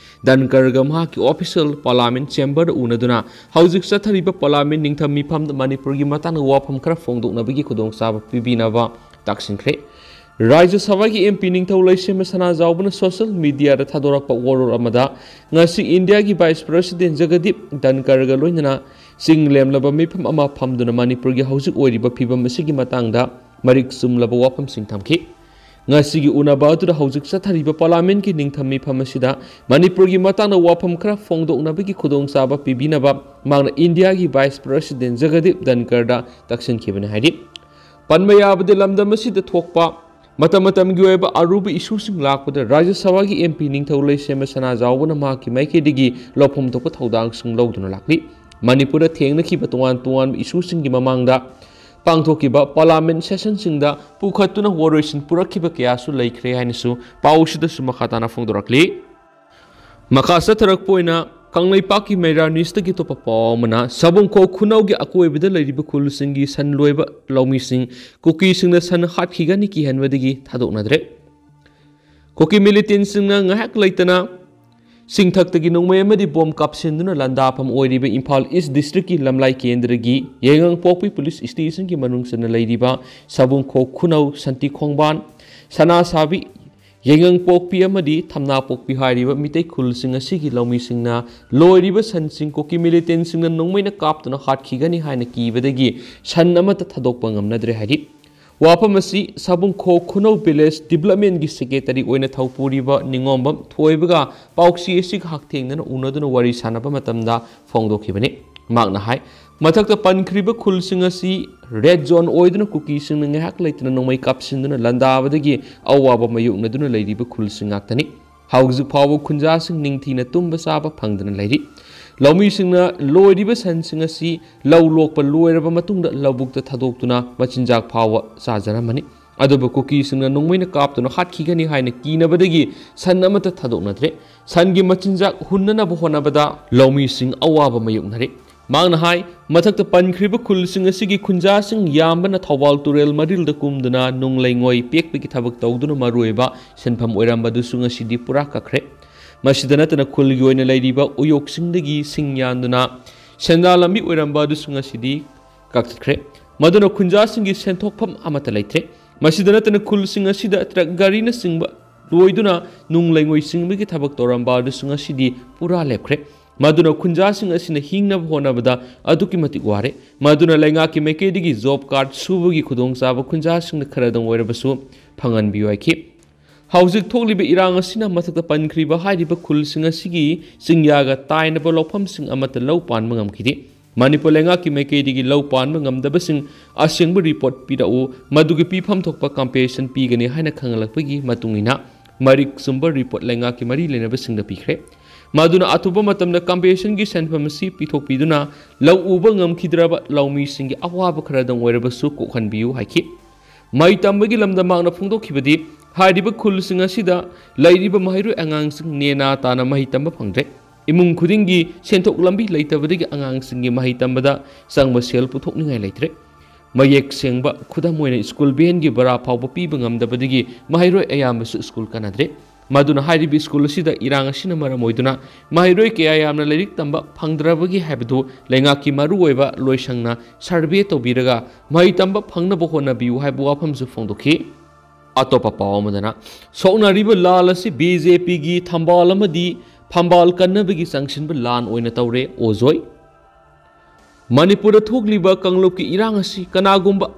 ꯙꯟꯀꯔꯒ ꯃꯍꯥꯛꯀꯤ official Parliament Chamberꯗ ꯎꯅꯗꯨꯅ ꯍꯧꯖꯤꯛ ꯆꯠꯊꯔꯤꯕ ꯄꯥꯔꯂꯥꯃꯦꯟꯠ ꯅꯤꯡꯊꯝ ꯃꯤꯐꯝꯗ ꯃꯅꯤꯄꯨꯔꯒꯤ ꯃꯇꯥꯡꯗ ꯋꯥꯐꯝ ꯈꯔ ꯐꯣꯡꯗꯣꯛꯅꯕꯒꯤ ꯈꯨꯗꯣꯡꯆꯥꯕ ꯄꯤꯕꯤꯅꯕ ꯇꯥꯛꯁꯤꯟꯈ꯭ꯔꯦ꯫ ꯔꯥꯖ꯭ꯌ ꯁꯚꯥꯒꯤ M P ꯅꯤꯡꯊꯧ ꯂꯩꯁꯦꯝꯕ ꯁꯅꯥꯖꯥꯎꯕꯅ social mediaꯗ ꯊꯥꯗꯣꯔꯛꯄ ꯋꯥꯔꯣꯜ ꯑꯃꯗ, ꯉꯁꯤ ꯏꯟꯗꯤꯌꯥꯒꯤ Vice President ꯖꯒꯗꯤꯞ ꯙꯟꯀꯔꯒ ꯂꯣꯏꯅꯅ ꯆꯤꯡ ꯂꯦꯝꯂꯕ ꯃꯤꯐꯝ ꯑꯃ ꯐꯝꯗꯨꯅ ꯃꯅꯤꯄꯨꯔꯒꯤ ꯍꯧꯖꯤꯛ ꯑꯣꯏꯔꯤꯕ ꯐꯤꯕꯝ ꯑꯁꯤꯒꯤ ꯃꯇꯥꯡꯗ ꯃꯔꯤꯛ ꯆꯨꯝꯂꯕ ꯋꯥꯐꯝꯁꯤꯡ ꯊꯝꯈꯤ꯫ ꯉꯁꯤꯒꯤ ꯎꯅꯕ ꯑꯗꯨꯗ ꯍꯧꯖꯤꯛ ꯆꯠꯊꯔꯤꯕ ꯄꯥꯔꯂꯥꯃꯦꯟꯠꯀꯤ ꯅꯤꯡꯊꯝ ꯃꯤꯐꯝ ꯑꯁꯤꯗ ꯃꯅꯤꯄꯨꯔꯒꯤ ꯃꯇꯥꯡꯗ ꯋꯥꯐꯝ ꯈꯔ ꯐꯣꯡꯗꯣꯛꯅꯕꯒꯤ ꯈꯨꯗꯣꯡꯆꯥꯕ ꯄꯤꯕꯤꯅꯕ ꯃꯍꯥꯛꯅ ꯏꯟꯗꯤꯌꯥꯒꯤ Vice President ꯖꯒꯗꯤꯞ ꯙꯟꯀꯔꯗ ꯇꯛꯁꯤꯟꯈꯤꯕꯅꯤ ꯍꯥꯏꯔꯤ꯫ ꯄꯟꯕ ꯌꯥꯕꯗꯤ, ꯂꯝꯗꯝ ꯑꯁꯤꯗ ꯊꯣꯛꯄ ꯃꯇꯝ ꯃꯇꯝꯒꯤ ꯑꯣꯏꯕ ꯑꯔꯨꯕ issueꯁꯤꯡ ꯂꯥꯛꯄꯗ ꯔꯥꯖ꯭ꯌ ꯁꯚꯥꯒꯤ M P ꯅꯤꯡꯊꯧ ꯂꯩꯁꯦꯝꯕ ꯁꯅꯥꯖꯥꯎꯕꯅ ꯃꯍꯥꯛꯀꯤ ꯃꯥꯏꯀꯩꯗꯒꯤ ꯂꯧꯐꯝ ꯊꯣꯛꯄ ꯊꯧꯗꯥꯡꯁꯤꯡ ꯂꯧꯗꯨꯅ ꯂꯥꯛꯂꯤ꯫ ꯃꯅꯤꯄꯨꯔꯗ ꯊꯦꯡꯅꯈꯤꯕ ꯇꯣꯉꯥꯟ ꯇꯣꯉꯥꯟꯕ issueꯁꯤꯡꯒꯤ ꯃꯃꯥꯡꯗ ꯄꯥꯡꯊꯣꯛꯈꯤꯕ ꯄꯥꯔꯂꯥꯃꯦꯟꯠ sessionꯁꯤꯡꯗ ꯄꯨꯈꯠꯇꯨꯅ ꯋꯥꯔꯣꯏꯁꯤꯟ ꯄꯨꯔꯛꯈꯤꯕ ꯀꯌꯥꯁꯨ ꯂꯩꯈ꯭ꯔꯦ ꯍꯥꯏꯅꯁꯨ ꯄꯥꯎꯁꯤꯗꯁꯨ ꯃꯈꯥ ꯇꯥꯅ ꯐꯣꯡꯗꯣꯔꯛꯂꯤ꯫ ꯃꯈꯥ ꯆꯠꯊꯔꯛꯄ ꯑꯣꯏꯅ ꯀꯪꯂꯩꯄꯥꯛꯀꯤ ꯃꯩꯔꯥ ꯅ꯭ꯌꯨꯁꯇꯒꯤ ꯑꯇꯣꯞꯄ ꯄꯥꯎ ꯑꯃꯅ, ꯁꯥꯕꯨꯡꯈꯣꯛ ꯈꯨꯅꯧꯒꯤ ꯑꯀꯣꯏꯕꯗ ꯂꯩꯔꯤꯕ ꯈꯨꯜꯁꯤꯡꯒꯤ ꯁꯟ ꯂꯣꯏꯕ ꯂꯧꯃꯤꯁꯤꯡ ꯀꯨꯀꯤꯁꯤꯡꯅ ꯁꯟ ꯍꯥꯠꯈꯤꯒꯅꯤ ꯀꯤꯍꯟꯕꯗꯒꯤ ꯊꯥꯗꯣꯛꯅꯗ꯭ꯔꯦ꯫ ꯀꯨꯀꯤ militantꯁꯤꯡꯅ ꯉꯥꯏꯍꯥꯛ ꯂꯩꯇꯅ ꯆꯤꯡꯊꯛꯇꯒꯤ ꯅꯣꯡꯃꯩ ꯑꯃꯗꯤ ꯕꯣꯝ ꯀꯥꯞꯁꯤꯟꯗꯨꯅ ꯂꯥꯟꯗꯥꯐꯝ ꯑꯣꯏꯔꯤꯕ ꯏꯝꯐꯥꯜ East Districtꯀꯤ ꯂꯝꯂꯥꯏ ꯀꯦꯟꯗ꯭ꯔꯒꯤ ꯌꯥꯏꯉꯪꯄꯣꯛꯄꯤ police stationꯒꯤ ꯃꯅꯨꯡ ꯆꯟꯅ ꯂꯩꯔꯤꯕ ꯁꯥꯕꯨꯡꯈꯣꯛ ꯈꯨꯅꯧ, ꯁꯟꯇꯤ ꯈꯣꯡꯕꯥꯟ, ꯁꯅꯥꯁꯥꯕꯤ, ꯌꯥꯏꯉꯪꯄꯣꯛꯄꯤ ꯑꯃꯗꯤ ꯊꯝꯅꯥꯄꯣꯛꯄꯤ ꯍꯥꯏꯔꯤꯕ ꯃꯤꯇꯩ ꯈꯨꯜꯁꯤꯡ ꯑꯁꯤꯒꯤ ꯂꯧꯃꯤꯁꯤꯡꯅ ꯂꯣꯏꯔꯤꯕ ꯁꯟꯁꯤꯡ ꯀꯨꯀꯤ militantꯁꯤꯡꯅ ꯅꯣꯡꯃꯩꯅ ꯀꯥꯞꯇꯨꯅ ꯍꯥꯠꯈꯤꯒꯅꯤ ꯍꯥꯏꯅ ꯀꯤꯕꯗꯒꯤ ꯁꯟ ꯑꯃꯠꯇ ꯊꯥꯗꯣꯛꯄ ꯉꯝꯅꯗ꯭ꯔꯦ ꯍꯥꯏꯔꯤ꯫ ꯋꯥꯐꯝ ꯑꯁꯤ ꯁꯥꯕꯨꯡꯈꯣꯛ ꯈꯨꯅꯧ village developmentꯀꯤ secretaryꯒꯤ ꯑꯣꯏꯅ ꯊꯧꯄꯨꯔꯤꯕ ꯅꯤꯉꯣꯝꯕꯝ ꯊꯣꯏꯕꯒ ꯄꯥꯎꯆꯦ ꯑꯁꯤꯒ ꯍꯛꯊꯦꯡꯅꯅ ꯎꯅꯗꯨꯅ ꯋꯥꯔꯤ ꯁꯥꯟꯅꯕ ꯃꯇꯝꯗ ꯐꯣꯡꯗꯣꯛꯈꯤꯕꯅꯤ꯫ ꯃꯍꯥꯛꯅ ꯍꯥꯏ, ꯃꯊꯛꯇ ꯄꯟꯈ꯭ꯔꯤꯕ ꯈꯨꯜꯁꯤꯡ ꯑꯁꯤ ꯔꯦꯗ ꯖꯣꯟ ꯑꯣꯏꯗꯨꯅ ꯀꯨꯀꯤꯁꯤꯡꯅ ꯉꯥꯏꯍꯥꯛ ꯂꯩꯇꯅ ꯅꯣꯡꯃꯩ ꯀꯥꯞꯁꯤꯟꯗꯨꯅ ꯂꯥꯟꯗꯥꯕꯗꯒꯤ ꯑꯋꯥꯕ ꯃꯥꯌꯣꯛꯅꯗꯨꯅ ꯂꯩꯔꯤꯕ ꯈꯨꯜꯁꯤꯡ ꯉꯥꯛꯇꯅꯤ꯫ ꯍꯧꯖꯤꯛ ꯐꯥꯎꯕ ꯈꯨꯟꯖꯥꯁꯤꯡ ꯅꯤꯡꯊꯤꯅ ꯇꯨꯝꯕ ꯆꯥꯕ ꯐꯪꯗꯅ ꯂꯩꯔꯤ꯫ ꯂꯧꯃꯤꯁꯤꯡꯅ ꯂꯣꯏꯔꯤꯕ ꯁꯟꯁꯤꯡ ꯑꯁꯤ ꯂꯧ ꯂꯣꯛꯄ ꯂꯣꯏꯔꯕ ꯃꯇꯨꯡꯗ ꯂꯧꯕꯨꯛꯇ ꯊꯥꯗꯣꯛꯇꯨꯅ ꯃꯆꯤꯟꯖꯥꯛ ꯐꯥꯎꯕ ꯆꯥꯖꯔꯝꯃꯅꯤ꯫ ꯑꯗꯨꯕꯨ ꯀꯨꯀꯤꯁꯤꯡꯅ ꯅꯣꯡꯃꯩꯅ ꯀꯥꯞꯇꯨꯅ ꯍꯥꯠꯈꯤꯒꯅꯤ ꯍꯥꯏꯅ ꯀꯤꯅꯕꯗꯒꯤ ꯁꯟ ꯑꯃꯠꯇ ꯊꯥꯗꯣꯛꯅꯗ꯭ꯔꯦ꯫ ꯁꯟꯒꯤ ꯃꯆꯤꯟꯖꯥꯛ ꯍꯨꯟꯅꯅꯕ ꯍꯣꯠꯅꯕꯗ ꯂꯧꯃꯤꯁꯤꯡ ꯑꯋꯥꯕ ꯃꯥꯌꯣꯛꯅꯔꯤ꯫ ꯃꯍꯥꯛꯅ ꯍꯥꯏ, ꯃꯊꯛꯇ ꯄꯟꯈ꯭ꯔꯤꯕ ꯈꯨꯜꯁꯤꯡ ꯑꯁꯤꯒꯤ ꯈꯨꯟꯖꯥꯁꯤꯡ ꯌꯥꯝꯕꯅ ꯊꯧꯕꯥꯜ ꯇꯨꯔꯦꯜ ꯃꯔꯤꯜꯗ ꯀꯨꯝꯗꯨꯅ ꯅꯨꯡ ꯂꯩꯉꯣꯏ ꯄꯦꯛꯄꯒꯤ ꯊꯕꯛ ꯇꯧꯗꯨꯅ ꯃꯔꯨꯑꯣꯏꯕ ꯁꯤꯟꯐꯝ ꯑꯣꯏꯔꯝꯕ ꯑꯗꯨꯁꯨ ꯉꯁꯤꯗꯤ ꯄꯨꯔꯥ ꯀꯛꯈ꯭ꯔꯦ꯫ ꯃꯁꯤꯗ ꯅꯠꯇꯅ ꯈꯨꯜꯒꯤ ꯑꯣꯏꯅ ꯂꯩꯔꯤꯕ ꯎꯌꯣꯛꯁꯤꯡꯗꯒꯤ ꯁꯤꯡ ꯌꯥꯟꯗꯨꯅ ꯁꯦꯟꯗꯥꯟ ꯂꯝꯕꯤ ꯑꯣꯏꯔꯝꯕ ꯑꯗꯨꯁꯨ ꯉꯁꯤꯗꯤ ꯀꯛꯊꯠꯈ꯭ꯔꯦ꯫ ꯃꯗꯨꯅ ꯈꯨꯟꯖꯥꯁꯤꯡꯒꯤ ꯁꯦꯟꯊꯣꯛꯐꯝ ꯑꯃꯠꯇ ꯂꯩꯇ꯭ꯔꯦ꯫ ꯃꯁꯤꯗ ꯅꯠꯇꯅ ꯈꯨꯜꯁꯤꯡ ꯑꯁꯤꯗ ꯇ꯭ꯔꯛ ꯒꯥꯔꯤꯅꯆꯤꯡꯕ ꯂꯣꯏꯗꯨꯅ ꯅꯨꯡ ꯂꯩꯉꯣꯏ ꯆꯤꯡꯕꯒꯤ ꯊꯕꯛ ꯇꯧꯔꯝꯕ ꯑꯗꯨꯁꯨ ꯉꯁꯤꯗꯤ ꯄꯨꯔꯥ ꯂꯦꯞꯈ꯭ꯔꯦ꯫ ꯃꯗꯨꯅ ꯈꯨꯟꯖꯥꯁꯤꯡ ꯑꯁꯤꯅ ꯍꯤꯡꯅꯕ ꯍꯣꯠꯅꯕꯗ ꯑꯗꯨꯛꯀꯤ ꯃꯇꯤꯛ ꯋꯥꯔꯦ꯫ ꯃꯗꯨꯅ ꯂꯩꯉꯥꯛꯀꯤ ꯃꯥꯏꯀꯩꯗꯒꯤ ꯖꯣꯕ ꯀꯥꯔꯗ ꯁꯨꯕꯒꯤ ꯈꯨꯗꯣꯡꯆꯥꯕ ꯈꯨꯟꯖꯥꯁꯤꯡꯗ ꯈꯔꯗꯪ ꯑꯣꯏꯔꯕꯁꯨ ꯐꯪꯍꯟꯕꯤꯌꯨ ꯍꯥꯏꯈꯤ꯫ ꯍꯧꯖꯤꯛ ꯊꯣꯛꯂꯤꯕ ꯏꯔꯥꯡ ꯑꯁꯤꯅ ꯃꯊꯛꯇ ꯄꯟꯈ꯭ꯔꯤꯕ ꯍꯥꯏꯔꯤꯕ ꯈꯨꯜꯁꯤꯡ ꯑꯁꯤꯒꯤ ꯆꯤꯡꯌꯥꯒ ꯇꯥꯏꯅꯕ ꯂꯧꯐꯝꯁꯤꯡ ꯑꯃꯠꯇ ꯂꯧ ꯄꯥꯟꯕ ꯉꯝꯈꯤꯗꯦ꯫ ꯃꯅꯤꯄꯨꯔ ꯂꯩꯉꯥꯛꯀꯤ ꯃꯥꯏꯀꯩꯗꯒꯤ ꯂꯧ ꯄꯥꯟꯕ ꯉꯝꯗꯕꯁꯤꯡ ꯑꯁꯦꯡꯕ ꯔꯤꯄꯣꯔꯠ ꯄꯤꯔꯛꯎ, ꯃꯗꯨꯒꯤ ꯄꯤꯐꯝ ꯊꯣꯛꯄ ꯀꯝꯄꯦꯟꯁꯦꯁꯟ ꯄꯤꯒꯅꯤ ꯍꯥꯏꯅ ꯈꯪꯍꯜꯂꯛꯄꯒꯤ ꯃꯇꯨꯡ ꯏꯟꯅ ꯃꯔꯤꯛ ꯆꯨꯝꯕ ꯔꯤꯄꯣꯔꯠ ꯂꯩꯉꯥꯛꯀꯤ ꯃꯔꯤ ꯂꯩꯅꯕꯁꯤꯡꯗ ꯄꯤꯈ꯭ꯔꯦ꯫ ꯃꯗꯨꯅ ꯑꯊꯨꯕ ꯃꯇꯝꯗ ꯀꯝꯄꯦꯟꯁꯦꯁꯟꯒꯤ ꯁꯦꯟꯐꯝ ꯑꯁꯤ ꯄꯤꯊꯣꯛꯄꯤꯗꯨꯅ ꯂꯧ ꯎꯕ ꯉꯝꯈꯤꯗ꯭ꯔꯕ ꯂꯧꯃꯤꯁꯤꯡꯒꯤ ꯑꯋꯥꯕ ꯈꯔꯗꯪ ꯑꯣꯏꯔꯕꯁꯨ ꯀꯣꯛꯍꯟꯕꯤꯌꯨ ꯍꯥꯏꯈꯤ꯫ ꯃꯍꯩ ꯇꯝꯕꯒꯤ ꯂꯝꯗ ꯃꯍꯥꯛꯅ ꯐꯣꯡꯗꯣꯛꯈꯤꯕꯗꯤ, ꯍꯥꯏꯔꯤꯕ ꯈꯨꯜꯁꯤꯡ ꯑꯁꯤꯗ ꯂꯩꯔꯤꯕ ꯃꯍꯩꯔꯣꯏ ꯑꯉꯥꯡꯁꯤꯡ ꯅꯦꯅꯥ ꯇꯥꯅ ꯃꯍꯩ ꯇꯝꯕ ꯐꯪꯗ꯭ꯔꯦ꯫ ꯏꯃꯨꯡ ꯈꯨꯗꯤꯡꯒꯤ ꯁꯦꯟꯊꯣꯛ ꯂꯝꯕꯤ ꯂꯩꯇꯕꯗꯒꯤ ꯑꯉꯥꯡꯁꯤꯡꯒꯤ ꯃꯍꯩ ꯇꯝꯕꯗ ꯆꯪꯕ ꯁꯦꯜ ꯄꯨꯊꯣꯛꯅꯤꯡꯉꯥꯏ ꯂꯩꯇ꯭ꯔꯦ꯫ ꯃꯌꯦꯛ ꯁꯦꯡꯕ ꯈꯨꯗꯝ ꯑꯣꯏꯅ ꯁ꯭ꯀꯨꯜ ꯚꯦꯟꯒꯤ ꯚꯔꯥ ꯐꯥꯎꯕ ꯄꯤꯕ ꯉꯝꯗꯕꯗꯒꯤ ꯃꯍꯩꯔꯣꯏ ꯑꯌꯥꯝꯕꯁꯨ ꯁ꯭ꯀꯨꯜ ꯀꯥꯅꯗ꯭ꯔꯦ꯫ ꯃꯗꯨꯅ ꯍꯥꯏꯔꯤꯕ ꯁ꯭ꯀꯨꯜ ꯑꯁꯤꯗ ꯏꯔꯥꯡ ꯑꯁꯤꯅ ꯃꯔꯝ ꯑꯣꯏꯗꯨꯅ ꯃꯍꯩꯔꯣꯏ ꯀꯌꯥ ꯌꯥꯝꯅ ꯂꯥꯏꯔꯤꯛ ꯇꯝꯕ ꯐꯪꯗ꯭ꯔꯕꯒꯦ ꯍꯥꯏꯕꯗꯨ ꯂꯩꯉꯥꯛꯀꯤ ꯃꯔꯨꯑꯣꯏꯕ ꯂꯣꯏꯁꯪꯅ ꯁꯔꯚꯦ ꯇꯧꯕꯤꯔꯒ ꯃꯍꯩ ꯇꯝꯕ ꯐꯪꯅꯕ ꯍꯣꯠꯅꯕꯤꯌꯨ ꯍꯥꯏꯕ ꯋꯥꯐꯝꯁꯨ ꯐꯣꯡꯗꯣꯛꯈꯤ꯫ ꯑꯇꯣꯞꯄ ꯄꯥꯎ ꯑꯃꯗꯅ, ꯁꯣꯛꯅꯔꯤꯕ ꯂꯥꯜ ꯑꯁꯤ ꯕꯤ ꯖꯦ ꯄꯤꯒꯤ ꯊꯝꯕꯥꯜ ꯑꯃꯗꯤ ꯐꯝꯕꯥꯜ ꯀꯟꯅꯕꯒꯤ ꯆꯪꯁꯤꯟꯕ ꯂꯥꯟ ꯑꯣꯏꯅ ꯇꯧꯔꯦ, ꯑꯣꯖꯣꯏ꯫ ꯃꯅꯤꯄꯨꯔꯗ ꯊꯣꯛꯂꯤꯕ ꯀꯥꯡꯂꯨꯞꯀꯤ ꯏꯔꯥꯡ ꯑꯁꯤ ꯀꯅꯥꯒꯨꯝꯕ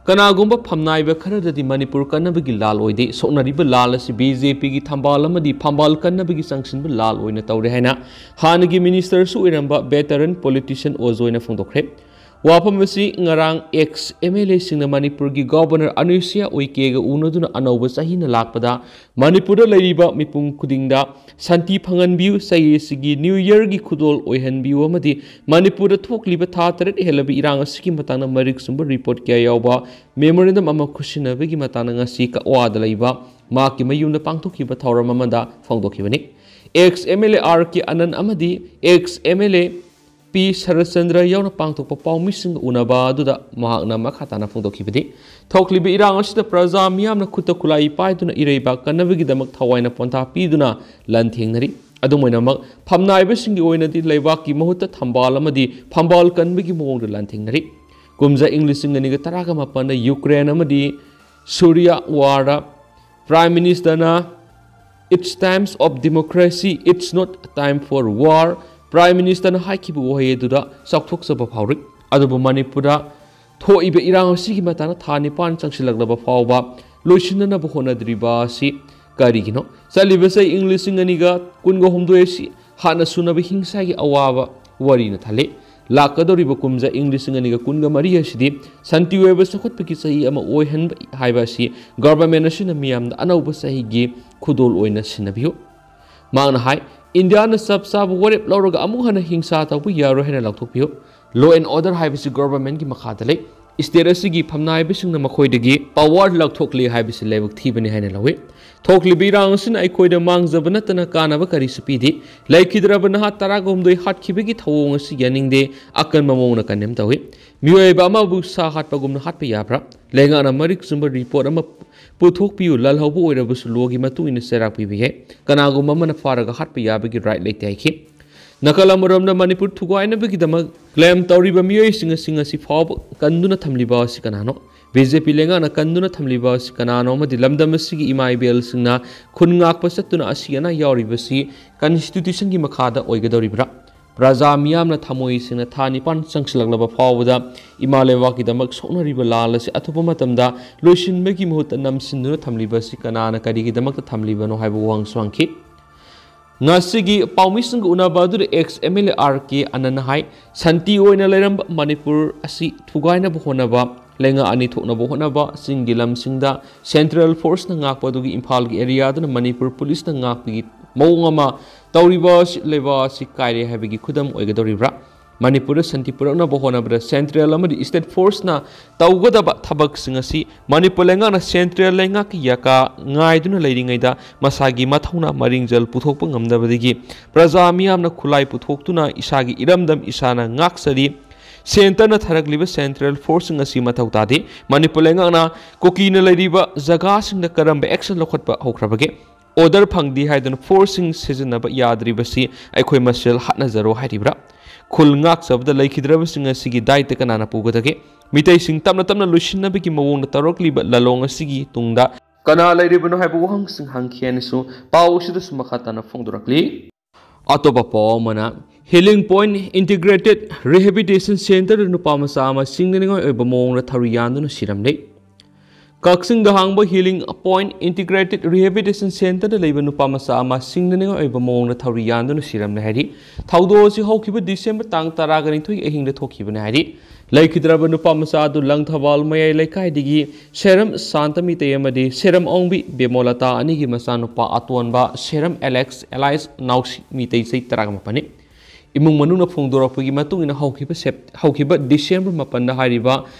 ꯀꯅꯥꯒꯨꯝꯕ ꯐꯝꯅꯥꯏꯕ ꯈꯔꯗꯗꯤ ꯃꯅꯤꯄꯨꯔ ꯀꯟꯅꯕꯒꯤ ꯂꯥꯜ ꯑꯣꯏꯗꯦ, ꯁꯣꯛꯅꯔꯤꯕ ꯂꯥꯜ ꯑꯁꯤ ꯕꯤ ꯖꯦ ꯄꯤꯒꯤ ꯊꯝꯕꯥꯜ ꯑꯃꯗꯤ ꯐꯝꯕꯥꯜ ꯀꯟꯅꯕꯒꯤ ꯆꯪꯁꯤꯟꯕ ꯂꯥꯜ ꯑꯣꯏꯅ ꯇꯧꯔꯦ ꯍꯥꯏꯅ ꯍꯥꯟꯅꯒꯤ ꯃꯤꯅꯤꯁꯇꯔꯁꯨ ꯑꯣꯏꯔꯝꯕ ꯚꯦꯇꯔꯟ ꯄꯣꯂꯤꯇꯤꯁꯤꯌꯟ ꯑꯣꯖꯣꯏꯅ ꯐꯣꯡꯗꯣꯛꯈ꯭ꯔꯦ꯫ ꯋꯥꯐꯝ ꯑꯁꯤ ꯉꯔꯥꯡ ꯑꯦꯛꯁ ꯑꯦꯝ ꯑꯦꯜ ꯑꯦꯁꯤꯡꯅ ꯃꯅꯤꯄꯨꯔꯒꯤ ꯒꯣꯕꯔꯅꯔ ꯑꯅꯨꯁꯨꯌꯥ ꯎꯏꯀꯦꯒ ꯎꯅꯗꯨꯅ ꯑꯅꯧꯕ ꯆꯍꯤꯅ ꯂꯥꯛꯄꯗ ꯃꯅꯤꯄꯨꯔꯗ ꯂꯩꯔꯤꯕ ꯃꯤꯄꯨꯝ ꯈꯨꯗꯤꯡꯗ ꯁꯥꯟꯇꯤ ꯐꯪꯍꯟꯕꯤꯌꯨ, ꯆꯍꯤ ꯑꯁꯤꯒꯤ ꯅ꯭ꯌꯨ ꯌꯔꯒꯤ ꯈꯨꯗꯣꯜ ꯑꯣꯏꯍꯟꯕꯤꯌꯨ ꯑꯃꯗꯤ ꯃꯅꯤꯄꯨꯔꯗ ꯊꯣꯛꯂꯤꯕ ꯊꯥ ꯇꯔꯦꯠ ꯍꯦꯜꯂꯕ ꯏꯔꯥꯡ ꯑꯁꯤꯒꯤ ꯃꯇꯥꯡꯗ ꯃꯔꯤꯛ ꯆꯨꯝꯕ ꯔꯤꯄꯣꯔꯠ ꯀꯌꯥ ꯌꯥꯎꯕ ꯃꯦꯃꯣꯔꯦꯟꯗꯝ ꯑꯃ ꯈꯨꯠꯁꯤꯟꯅꯕꯒꯤ ꯃꯇꯥꯡꯗ ꯉꯁꯤ ꯀꯛꯋꯥꯗ ꯂꯩꯕ ꯃꯍꯥꯛꯀꯤ ꯃꯌꯨꯝꯗ ꯄꯥꯡꯊꯣꯛꯈꯤꯕ ꯊꯧꯔꯝ ꯑꯃꯗ ꯐꯣꯡꯗꯣꯛꯈꯤꯕꯅꯤ꯫ X M L A R K Anand ꯑꯃꯗꯤ X M L A P Saratchandra ꯌꯥꯎꯅ ꯄꯥꯡꯊꯣꯛꯄ ꯄꯥꯎꯃꯤꯁꯤꯡꯒ ꯎꯅꯕ ꯑꯗꯨꯗ ꯃꯍꯥꯛꯅ ꯃꯈꯥ ꯇꯥꯅ ꯐꯣꯡꯗꯣꯛꯈꯤꯕꯗꯤ, ꯊꯣꯛꯂꯤꯕ ꯏꯔꯥꯡ ꯑꯁꯤꯗ ꯄ꯭ꯔꯖꯥ ꯃꯤꯌꯥꯝꯅ ꯈꯨꯠꯇ ꯈꯨꯠꯂꯥꯏ ꯄꯥꯏꯗꯨꯅ ꯏꯔꯩꯕꯥꯛ ꯀꯟꯅꯕꯒꯤꯗꯃꯛ ꯊꯋꯥꯏꯅ ꯄꯣꯟꯊꯥ ꯄꯤꯗꯨꯅ ꯂꯥꯟꯊꯦꯡꯅꯔꯤ꯫ ꯑꯗꯨꯝ ꯑꯣꯏꯅꯃꯛ, ꯐꯝꯅꯥꯏꯕꯁꯤꯡꯒꯤ ꯑꯣꯏꯅꯗꯤ ꯂꯩꯕꯥꯛꯀꯤ ꯃꯍꯨꯠꯇ ꯊꯝꯕꯥꯜ ꯑꯃꯗꯤ ꯐꯝꯕꯥꯜ ꯀꯟꯕꯒꯤ ꯃꯑꯣꯡꯗ ꯂꯥꯟꯊꯦꯡꯅꯔꯤ꯫ ꯀꯨꯝꯖꯥ ꯏꯪ ꯂꯤꯁꯤꯡ ꯑꯅꯤꯒ ꯇꯔꯥꯒ ꯃꯥꯄꯟꯗ ꯌꯨꯀ꯭ꯔꯦꯟ ꯑꯃꯗꯤ ꯁꯨꯔꯤꯌꯥ ꯋꯥꯔꯗ ꯄ꯭ꯔꯥꯏꯝ ꯃꯤꯅꯤꯁꯇꯔꯅ "It's times of democracy, it's not time for war", prime ꯃꯤꯅꯤꯁꯇꯔꯅ ꯍꯥꯏꯈꯤꯕ ꯋꯥꯍꯩ ꯑꯗꯨꯗ ꯆꯥꯎꯊꯣꯛꯆꯕ ꯐꯥꯎꯔꯤ꯫ ꯑꯗꯨꯕꯨ ꯃꯅꯤꯄꯨꯔꯗ ꯊꯣꯛꯏꯕ ꯏꯔꯥꯡ ꯑꯁꯤꯒꯤ ꯃꯇꯥꯡꯗ ꯊꯥ ꯅꯤꯄꯥꯟ ꯆꯪꯁꯤꯜꯂꯛꯂꯕ ꯐꯥꯎꯕ ꯂꯣꯏꯁꯤꯟꯅꯅꯕ ꯍꯣꯠꯅꯗ꯭ꯔꯤꯕ ꯑꯁꯤ ꯀꯔꯤꯒꯤꯅꯣ? ꯆꯠꯂꯤꯕ ꯆꯍꯤ ꯏꯪ ꯂꯤꯁꯤꯡ ꯑꯅꯤꯒ ꯀꯨꯟꯒ ꯍꯨꯝꯗꯣꯏ ꯑꯁꯤ ꯍꯥꯟꯅ ꯁꯨꯅꯕ ꯍꯤꯡꯁꯥꯒꯤ ꯑꯋꯥꯕ ꯋꯥꯔꯤꯅ ꯊꯜꯂꯤ꯫ ꯂꯥꯛꯀꯗꯧꯔꯤꯕ ꯀꯨꯝꯖꯥ ꯏꯪ ꯂꯤꯁꯤꯡ ꯑꯅꯤꯒ ꯀꯨꯟꯒ ꯃꯔꯤ ꯑꯁꯤꯗꯤ ꯁꯥꯟꯇꯤ ꯑꯣꯏꯕ ꯆꯥꯎꯈꯠꯄꯒꯤ ꯆꯍꯤ ꯑꯃ ꯑꯣꯏꯍꯟꯕ ꯍꯥꯏꯕ ꯑꯁꯤ ꯒꯚꯔꯟꯃꯦꯟ ꯑꯁꯤꯅ ꯃꯤꯌꯥꯝꯗ ꯑꯅꯧꯕ ꯆꯍꯤꯒꯤ ꯈꯨꯗꯣꯜ ꯑꯣꯏꯅ ꯁꯤꯟꯅꯕꯤꯌꯨ꯫ ꯃꯍꯥꯛꯅ ꯍꯥꯏ, ꯏꯟꯗꯤꯌꯥꯅ ꯆꯞ ꯆꯥꯕ ꯋꯥꯔꯦꯞ ꯂꯧꯔꯒ ꯑꯃꯨꯛ ꯍꯟꯅ ꯍꯤꯡꯁꯥ ꯇꯧꯕ ꯌꯥꯔꯣꯏ ꯍꯥꯏꯅ ꯂꯥꯎꯊꯣꯛꯄꯤꯌꯨ꯫ Law and order ꯍꯥꯏꯕꯁꯤ ꯒꯚꯔꯟꯃꯦꯟꯒꯤ ꯃꯈꯥꯗ ꯂꯩ꯫ ꯁ꯭ꯇꯦꯠ ꯑꯁꯤꯒꯤ ꯐꯝꯅꯥꯏꯕꯁꯤꯡꯅ ꯃꯈꯣꯏꯗꯒꯤ ꯄꯋꯥꯔ ꯂꯧꯊꯣꯛꯂꯦ ꯍꯥꯏꯕꯁꯤ ꯂꯥꯏꯕꯛ ꯊꯤꯕꯅꯤ ꯍꯥꯏꯅ ꯂꯧꯏ꯫ ꯊꯣꯛꯂꯤꯕ ꯏꯔꯥꯡ ꯑꯁꯤꯅ ꯑꯩꯈꯣꯏꯗ ꯃꯥꯡꯖꯕ ꯅꯠꯇꯅ ꯀꯥꯟꯅꯕ ꯀꯔꯤꯁꯨ ꯄꯤꯗꯦ꯫ ꯂꯩꯈꯤꯗ꯭ꯔꯕ ꯅꯍꯥ ꯇꯔꯥꯒ ꯍꯨꯝꯗꯣꯏ ꯍꯥꯠꯈꯤꯕꯒꯤ ꯊꯧꯑꯣꯡ ꯑꯁꯤ ꯌꯥꯅꯤꯡꯗꯦ, ꯑꯀꯟꯕ ꯃꯑꯣꯡꯗ ꯀꯟꯗꯦꯝ ꯇꯧꯏ꯫ ꯃꯤꯑꯣꯏꯕ ꯑꯃꯕꯨ ꯁꯥ ꯍꯥꯠꯄꯒꯨꯝꯅ ꯍꯥꯠꯄ ꯌꯥꯕ꯭ꯔꯥ? ꯂꯩꯉꯥꯛꯅ ꯃꯔꯤꯛ ꯆꯨꯝꯕ ꯔꯤꯄꯣꯔꯠ ꯑꯃ ꯄꯨꯊꯣꯛꯄꯤꯌꯨ꯫ ꯂꯥꯜꯍꯧꯕ ꯑꯣꯏꯔꯕꯁꯨ ꯂꯣꯒꯤ ꯃꯇꯨꯡ ꯏꯟꯅ ꯆꯩꯔꯥꯛ ꯄꯤꯕ ꯌꯥꯏ꯫ ꯀꯅꯥꯒꯨꯝꯕ ꯑꯃꯅ ꯐꯥꯔꯒ ꯍꯥꯠꯄ ꯌꯥꯕꯒꯤ ꯔꯥꯏꯠ ꯂꯩꯇꯦ ꯍꯥꯏꯈꯤ꯫ ꯅꯥꯀꯜ ꯑꯃꯔꯣꯝꯗ ꯃꯅꯤꯄꯨꯔ ꯊꯨꯒꯥꯏꯅꯕꯒꯤꯗꯃꯛ ꯀ꯭ꯂꯦꯝ ꯇꯧꯔꯤꯕ ꯃꯤꯑꯣꯏꯁꯤꯡ ꯑꯁꯤ ꯉꯁꯤ ꯐꯥꯎꯕ ꯀꯟꯗꯨꯅ ꯊꯝꯂꯤꯕ ꯑꯁꯤ ꯀꯅꯥꯅꯣ? ꯕꯤ ꯖꯦ ꯄꯤ ꯂꯩꯉꯥꯛꯅ ꯀꯟꯗꯨꯅ ꯊꯝꯂꯤꯕ ꯑꯁꯤ ꯀꯅꯥꯅꯣ? ꯑꯃꯗꯤ ꯂꯝꯗꯝ ꯑꯁꯤꯒꯤ ꯏꯃꯥ ꯏꯕꯦꯜꯁꯤꯡꯅ ꯈꯨꯟ ꯉꯥꯛꯄ ꯆꯠꯇꯨꯅ ꯑꯁꯤ ꯑꯅꯥ ꯌꯥꯎꯔꯤꯕꯁꯤ ꯀꯟꯁꯇꯤꯇ꯭ꯌꯨꯁꯟꯒꯤ ꯃꯈꯥꯗ ꯑꯣꯏꯒꯗꯧꯔꯤꯕ꯭ꯔꯥ? ꯄ꯭ꯔꯖꯥ ꯃꯤꯌꯥꯝꯅ ꯊꯃꯣꯏ ꯁꯦꯡꯅ ꯊꯥ ꯅꯤꯄꯥꯟ ꯆꯪꯁꯤꯜꯂꯛꯂꯕ ꯐꯥꯎꯕꯗ ꯏꯃꯥ ꯂꯩꯕꯥꯛꯀꯤꯗꯃꯛ ꯁꯣꯛꯅꯔꯤꯕ ꯂꯥꯜ ꯑꯁꯤ ꯑꯊꯨꯕ ꯃꯇꯝꯗ ꯂꯣꯏꯁꯤꯟꯕꯒꯤ ꯃꯍꯨꯠꯇ ꯅꯝꯁꯤꯟꯗꯨꯅ ꯊꯝꯂꯤꯕ ꯑꯁꯤ ꯀꯅꯥꯅ ꯀꯔꯤꯒꯤꯗꯃꯛꯇ ꯊꯝꯂꯤꯕꯅꯣ ꯍꯥꯏꯕ ꯋꯥꯍꯪꯁꯨ ꯍꯪꯈꯤ꯫ ꯉꯁꯤꯒꯤ ꯄꯥꯎꯃꯤꯁꯤꯡꯒ ꯎꯅꯕ ꯑꯗꯨꯗ ex M L A R K ꯑꯅꯟꯅ ꯍꯥꯏ, ꯁꯥꯟꯇꯤ ꯑꯣꯏꯅ ꯂꯩꯔꯝꯕ ꯃꯅꯤꯄꯨꯔ ꯑꯁꯤ ꯊꯨꯒꯥꯏꯅꯕ ꯍꯣꯠꯅꯕ, ꯂꯩꯉꯥꯛ ꯑꯅꯤ ꯊꯣꯛꯅꯕ ꯍꯣꯠꯅꯕ, ꯆꯤꯡꯒꯤ ꯂꯝꯁꯤꯡꯗ central forceꯅ ꯉꯥꯛꯄ ꯑꯗꯨꯒꯤ ꯏꯝꯐꯥꯜꯒꯤ areaꯗꯅ ꯃꯅꯤꯄꯨꯔ policeꯅ ꯉꯥꯛꯄꯒꯤ ꯃꯑꯣꯡ ꯑꯃ ꯇꯧꯔꯤꯕ ꯑꯁꯤ ꯂꯩꯕꯥꯛ ꯑꯁꯤ ꯀꯥꯏꯔꯦ ꯍꯥꯏꯕꯒꯤ ꯈꯨꯗꯝ ꯑꯣꯏꯒꯗꯧꯔꯤꯕ꯭ꯔꯥ? ꯃꯅꯤꯄꯨꯔꯗ ꯁꯥꯟꯇꯤ ꯄꯨꯔꯛꯅꯕ ꯍꯣꯠꯅꯕꯗ central ꯑꯃꯗꯤ state forceꯅ ꯇꯧꯒꯗꯕ ꯊꯕꯛꯁꯤꯡ ꯑꯁꯤ ꯃꯅꯤꯄꯨꯔ ꯂꯩꯉꯥꯛꯅ central ꯂꯩꯉꯥꯛꯀꯤ ꯌꯥꯀꯥ ꯉꯥꯏꯗꯨꯅ ꯂꯩꯔꯤꯉꯩꯗ ꯃꯁꯥꯒꯤ ꯃꯊꯧꯅꯥ ꯃꯔꯤꯡꯖꯦꯜ ꯄꯨꯊꯣꯛꯄ ꯉꯝꯗꯕꯗꯒꯤ ꯄ꯭ꯔꯖꯥ ꯃꯤꯌꯥꯝꯅ ꯈꯨꯠꯂꯥꯏ ꯄꯨꯊꯣꯛꯇꯨꯅ ꯏꯁꯥꯒꯤ ꯏꯔꯝꯗꯝ ꯏꯁꯥꯅ ꯉꯥꯛꯆꯔꯤ꯫ Centreꯅ ꯊꯥꯔꯛꯂꯤꯕ central forceꯁꯤꯡ ꯑꯁꯤ ꯃꯊꯧ ꯇꯥꯗꯦ꯫ ꯃꯅꯤꯄꯨꯔ ꯂꯩꯉꯥꯛꯅ ꯀꯨꯀꯤꯅ ꯂꯩꯔꯤꯕ ꯖꯒꯥꯁꯤꯡꯗ ꯀꯔꯝꯕ action ꯂꯧꯈꯠꯄ ꯍꯧꯈ꯭ꯔꯕꯒꯦ? Order ꯐꯪꯗꯦ ꯍꯥꯏꯗꯨꯅ forceꯁꯤꯡ ꯁꯤꯖꯤꯟꯅꯕ ꯌꯥꯗ꯭ꯔꯤꯕꯁꯤ ꯑꯩꯈꯣꯏ ꯃꯁꯦꯜ ꯍꯥꯠꯅꯖꯔꯣ ꯍꯥꯏꯔꯤꯕ꯭ꯔꯥ? ꯈꯨꯜ ꯉꯥꯛꯆꯕꯗ ꯂꯩꯈꯤꯗ꯭ꯔꯕꯁꯤꯡ ꯑꯁꯤꯒꯤ ꯗꯥꯏꯇ ꯀꯅꯥꯅ ꯄꯨꯒꯗꯒꯦ? ꯃꯤꯇꯩꯁꯤꯡ ꯇꯞꯅ ꯇꯞꯅ ꯂꯣꯏꯁꯤꯟꯅꯕꯒꯤ ꯃꯑꯣꯡꯗ ꯇꯧꯔꯛꯂꯤꯕ ꯂꯥꯂꯣꯡ ꯑꯁꯤꯒꯤ ꯇꯨꯡꯗ ꯀꯅꯥ ꯂꯩꯔꯤꯕꯅꯣ ꯍꯥꯏꯕ ꯋꯥꯍꯪꯁꯤꯡ ꯍꯪꯈꯤ ꯍꯥꯏꯅꯁꯨ ꯄꯥꯎ ꯑꯁꯤꯗꯁꯨ ꯃꯈꯥ ꯇꯥꯅ ꯐꯣꯡꯗꯣꯔꯛꯂꯤ꯫ ꯑꯇꯣꯞꯄ ꯄꯥꯎ ꯑꯃꯅ, Healing Point Integrated Rehabilitation Centreꯗ ꯅꯨꯄꯥ ꯃꯆꯥ ꯑꯃ ꯁꯤꯡꯅꯅꯤꯡꯉꯥꯏ ꯑꯣꯏꯕ ꯃꯑꯣꯡꯗ ꯊꯧꯔꯤ ꯌꯥꯟꯗꯨꯅ ꯁꯤꯔꯝꯂꯦ꯫ ꯀꯛꯆꯤꯡꯗ ꯍꯥꯡꯕ Healing Point Integrated Rehabilitation Centreꯗ ꯂꯩꯕ ꯅꯨꯄꯥ ꯃꯆꯥ ꯑꯃ ꯁꯤꯡꯅꯅꯤꯡꯉꯥꯏ ꯑꯣꯏꯕ ꯃꯑꯣꯡꯗ ꯊꯧꯔꯤ ꯌꯥꯟꯗꯨꯅ ꯁꯤꯔꯝꯂꯦ ꯍꯥꯏꯔꯤ꯫ ꯊꯧꯗꯣꯛ ꯑꯁꯤ ꯍꯧꯈꯤꯕ ꯗꯤꯁꯦꯝꯕꯔ ꯇꯥꯡ ꯇꯔꯥꯒ ꯅꯤꯊꯣꯏꯒꯤ ꯑꯍꯤꯡꯗ ꯊꯣꯛꯈꯤꯕꯅꯤ ꯍꯥꯏꯔꯤ꯫ ꯂꯩꯈꯤꯗ꯭ꯔꯕ ꯅꯨꯄꯥ ꯃꯆꯥ ꯑꯗꯨ ꯂꯪꯊꯕꯥꯜ ꯃꯌꯥꯏ ꯂꯩꯀꯥꯏꯗꯒꯤ ꯁꯦꯔꯝ ꯁꯥꯟꯇ ꯃꯤꯇꯩ ꯑꯃꯗꯤ ꯁꯦꯔꯝ ꯑꯣꯡꯕꯤ ꯕꯦꯃꯣꯂꯇꯥ ꯑꯅꯤꯒꯤ ꯃꯆꯥꯅꯨꯄꯥ ꯑꯇꯣꯟꯕ ꯁꯦꯔꯝ ꯑꯦꯂꯦꯛꯁ alias ꯅꯥꯎꯁꯤ ꯃꯤꯇꯩ ꯆꯍꯤ ꯇꯔꯥꯒ ꯃꯥꯄꯟꯅꯤ꯫ ꯏꯃꯨꯡ ꯃꯅꯨꯡꯅ ꯐꯣꯡꯗꯣꯔꯛꯄꯒꯤ ꯃꯇꯨꯡ ꯏꯟꯅ ꯍꯧꯈꯤꯕ ꯁꯦꯞ-, ꯍꯧꯈꯤꯕ ꯗꯤꯁꯦꯝꯕꯔ ꯃꯥꯄꯟꯗ ꯍꯥꯏꯔꯤꯕ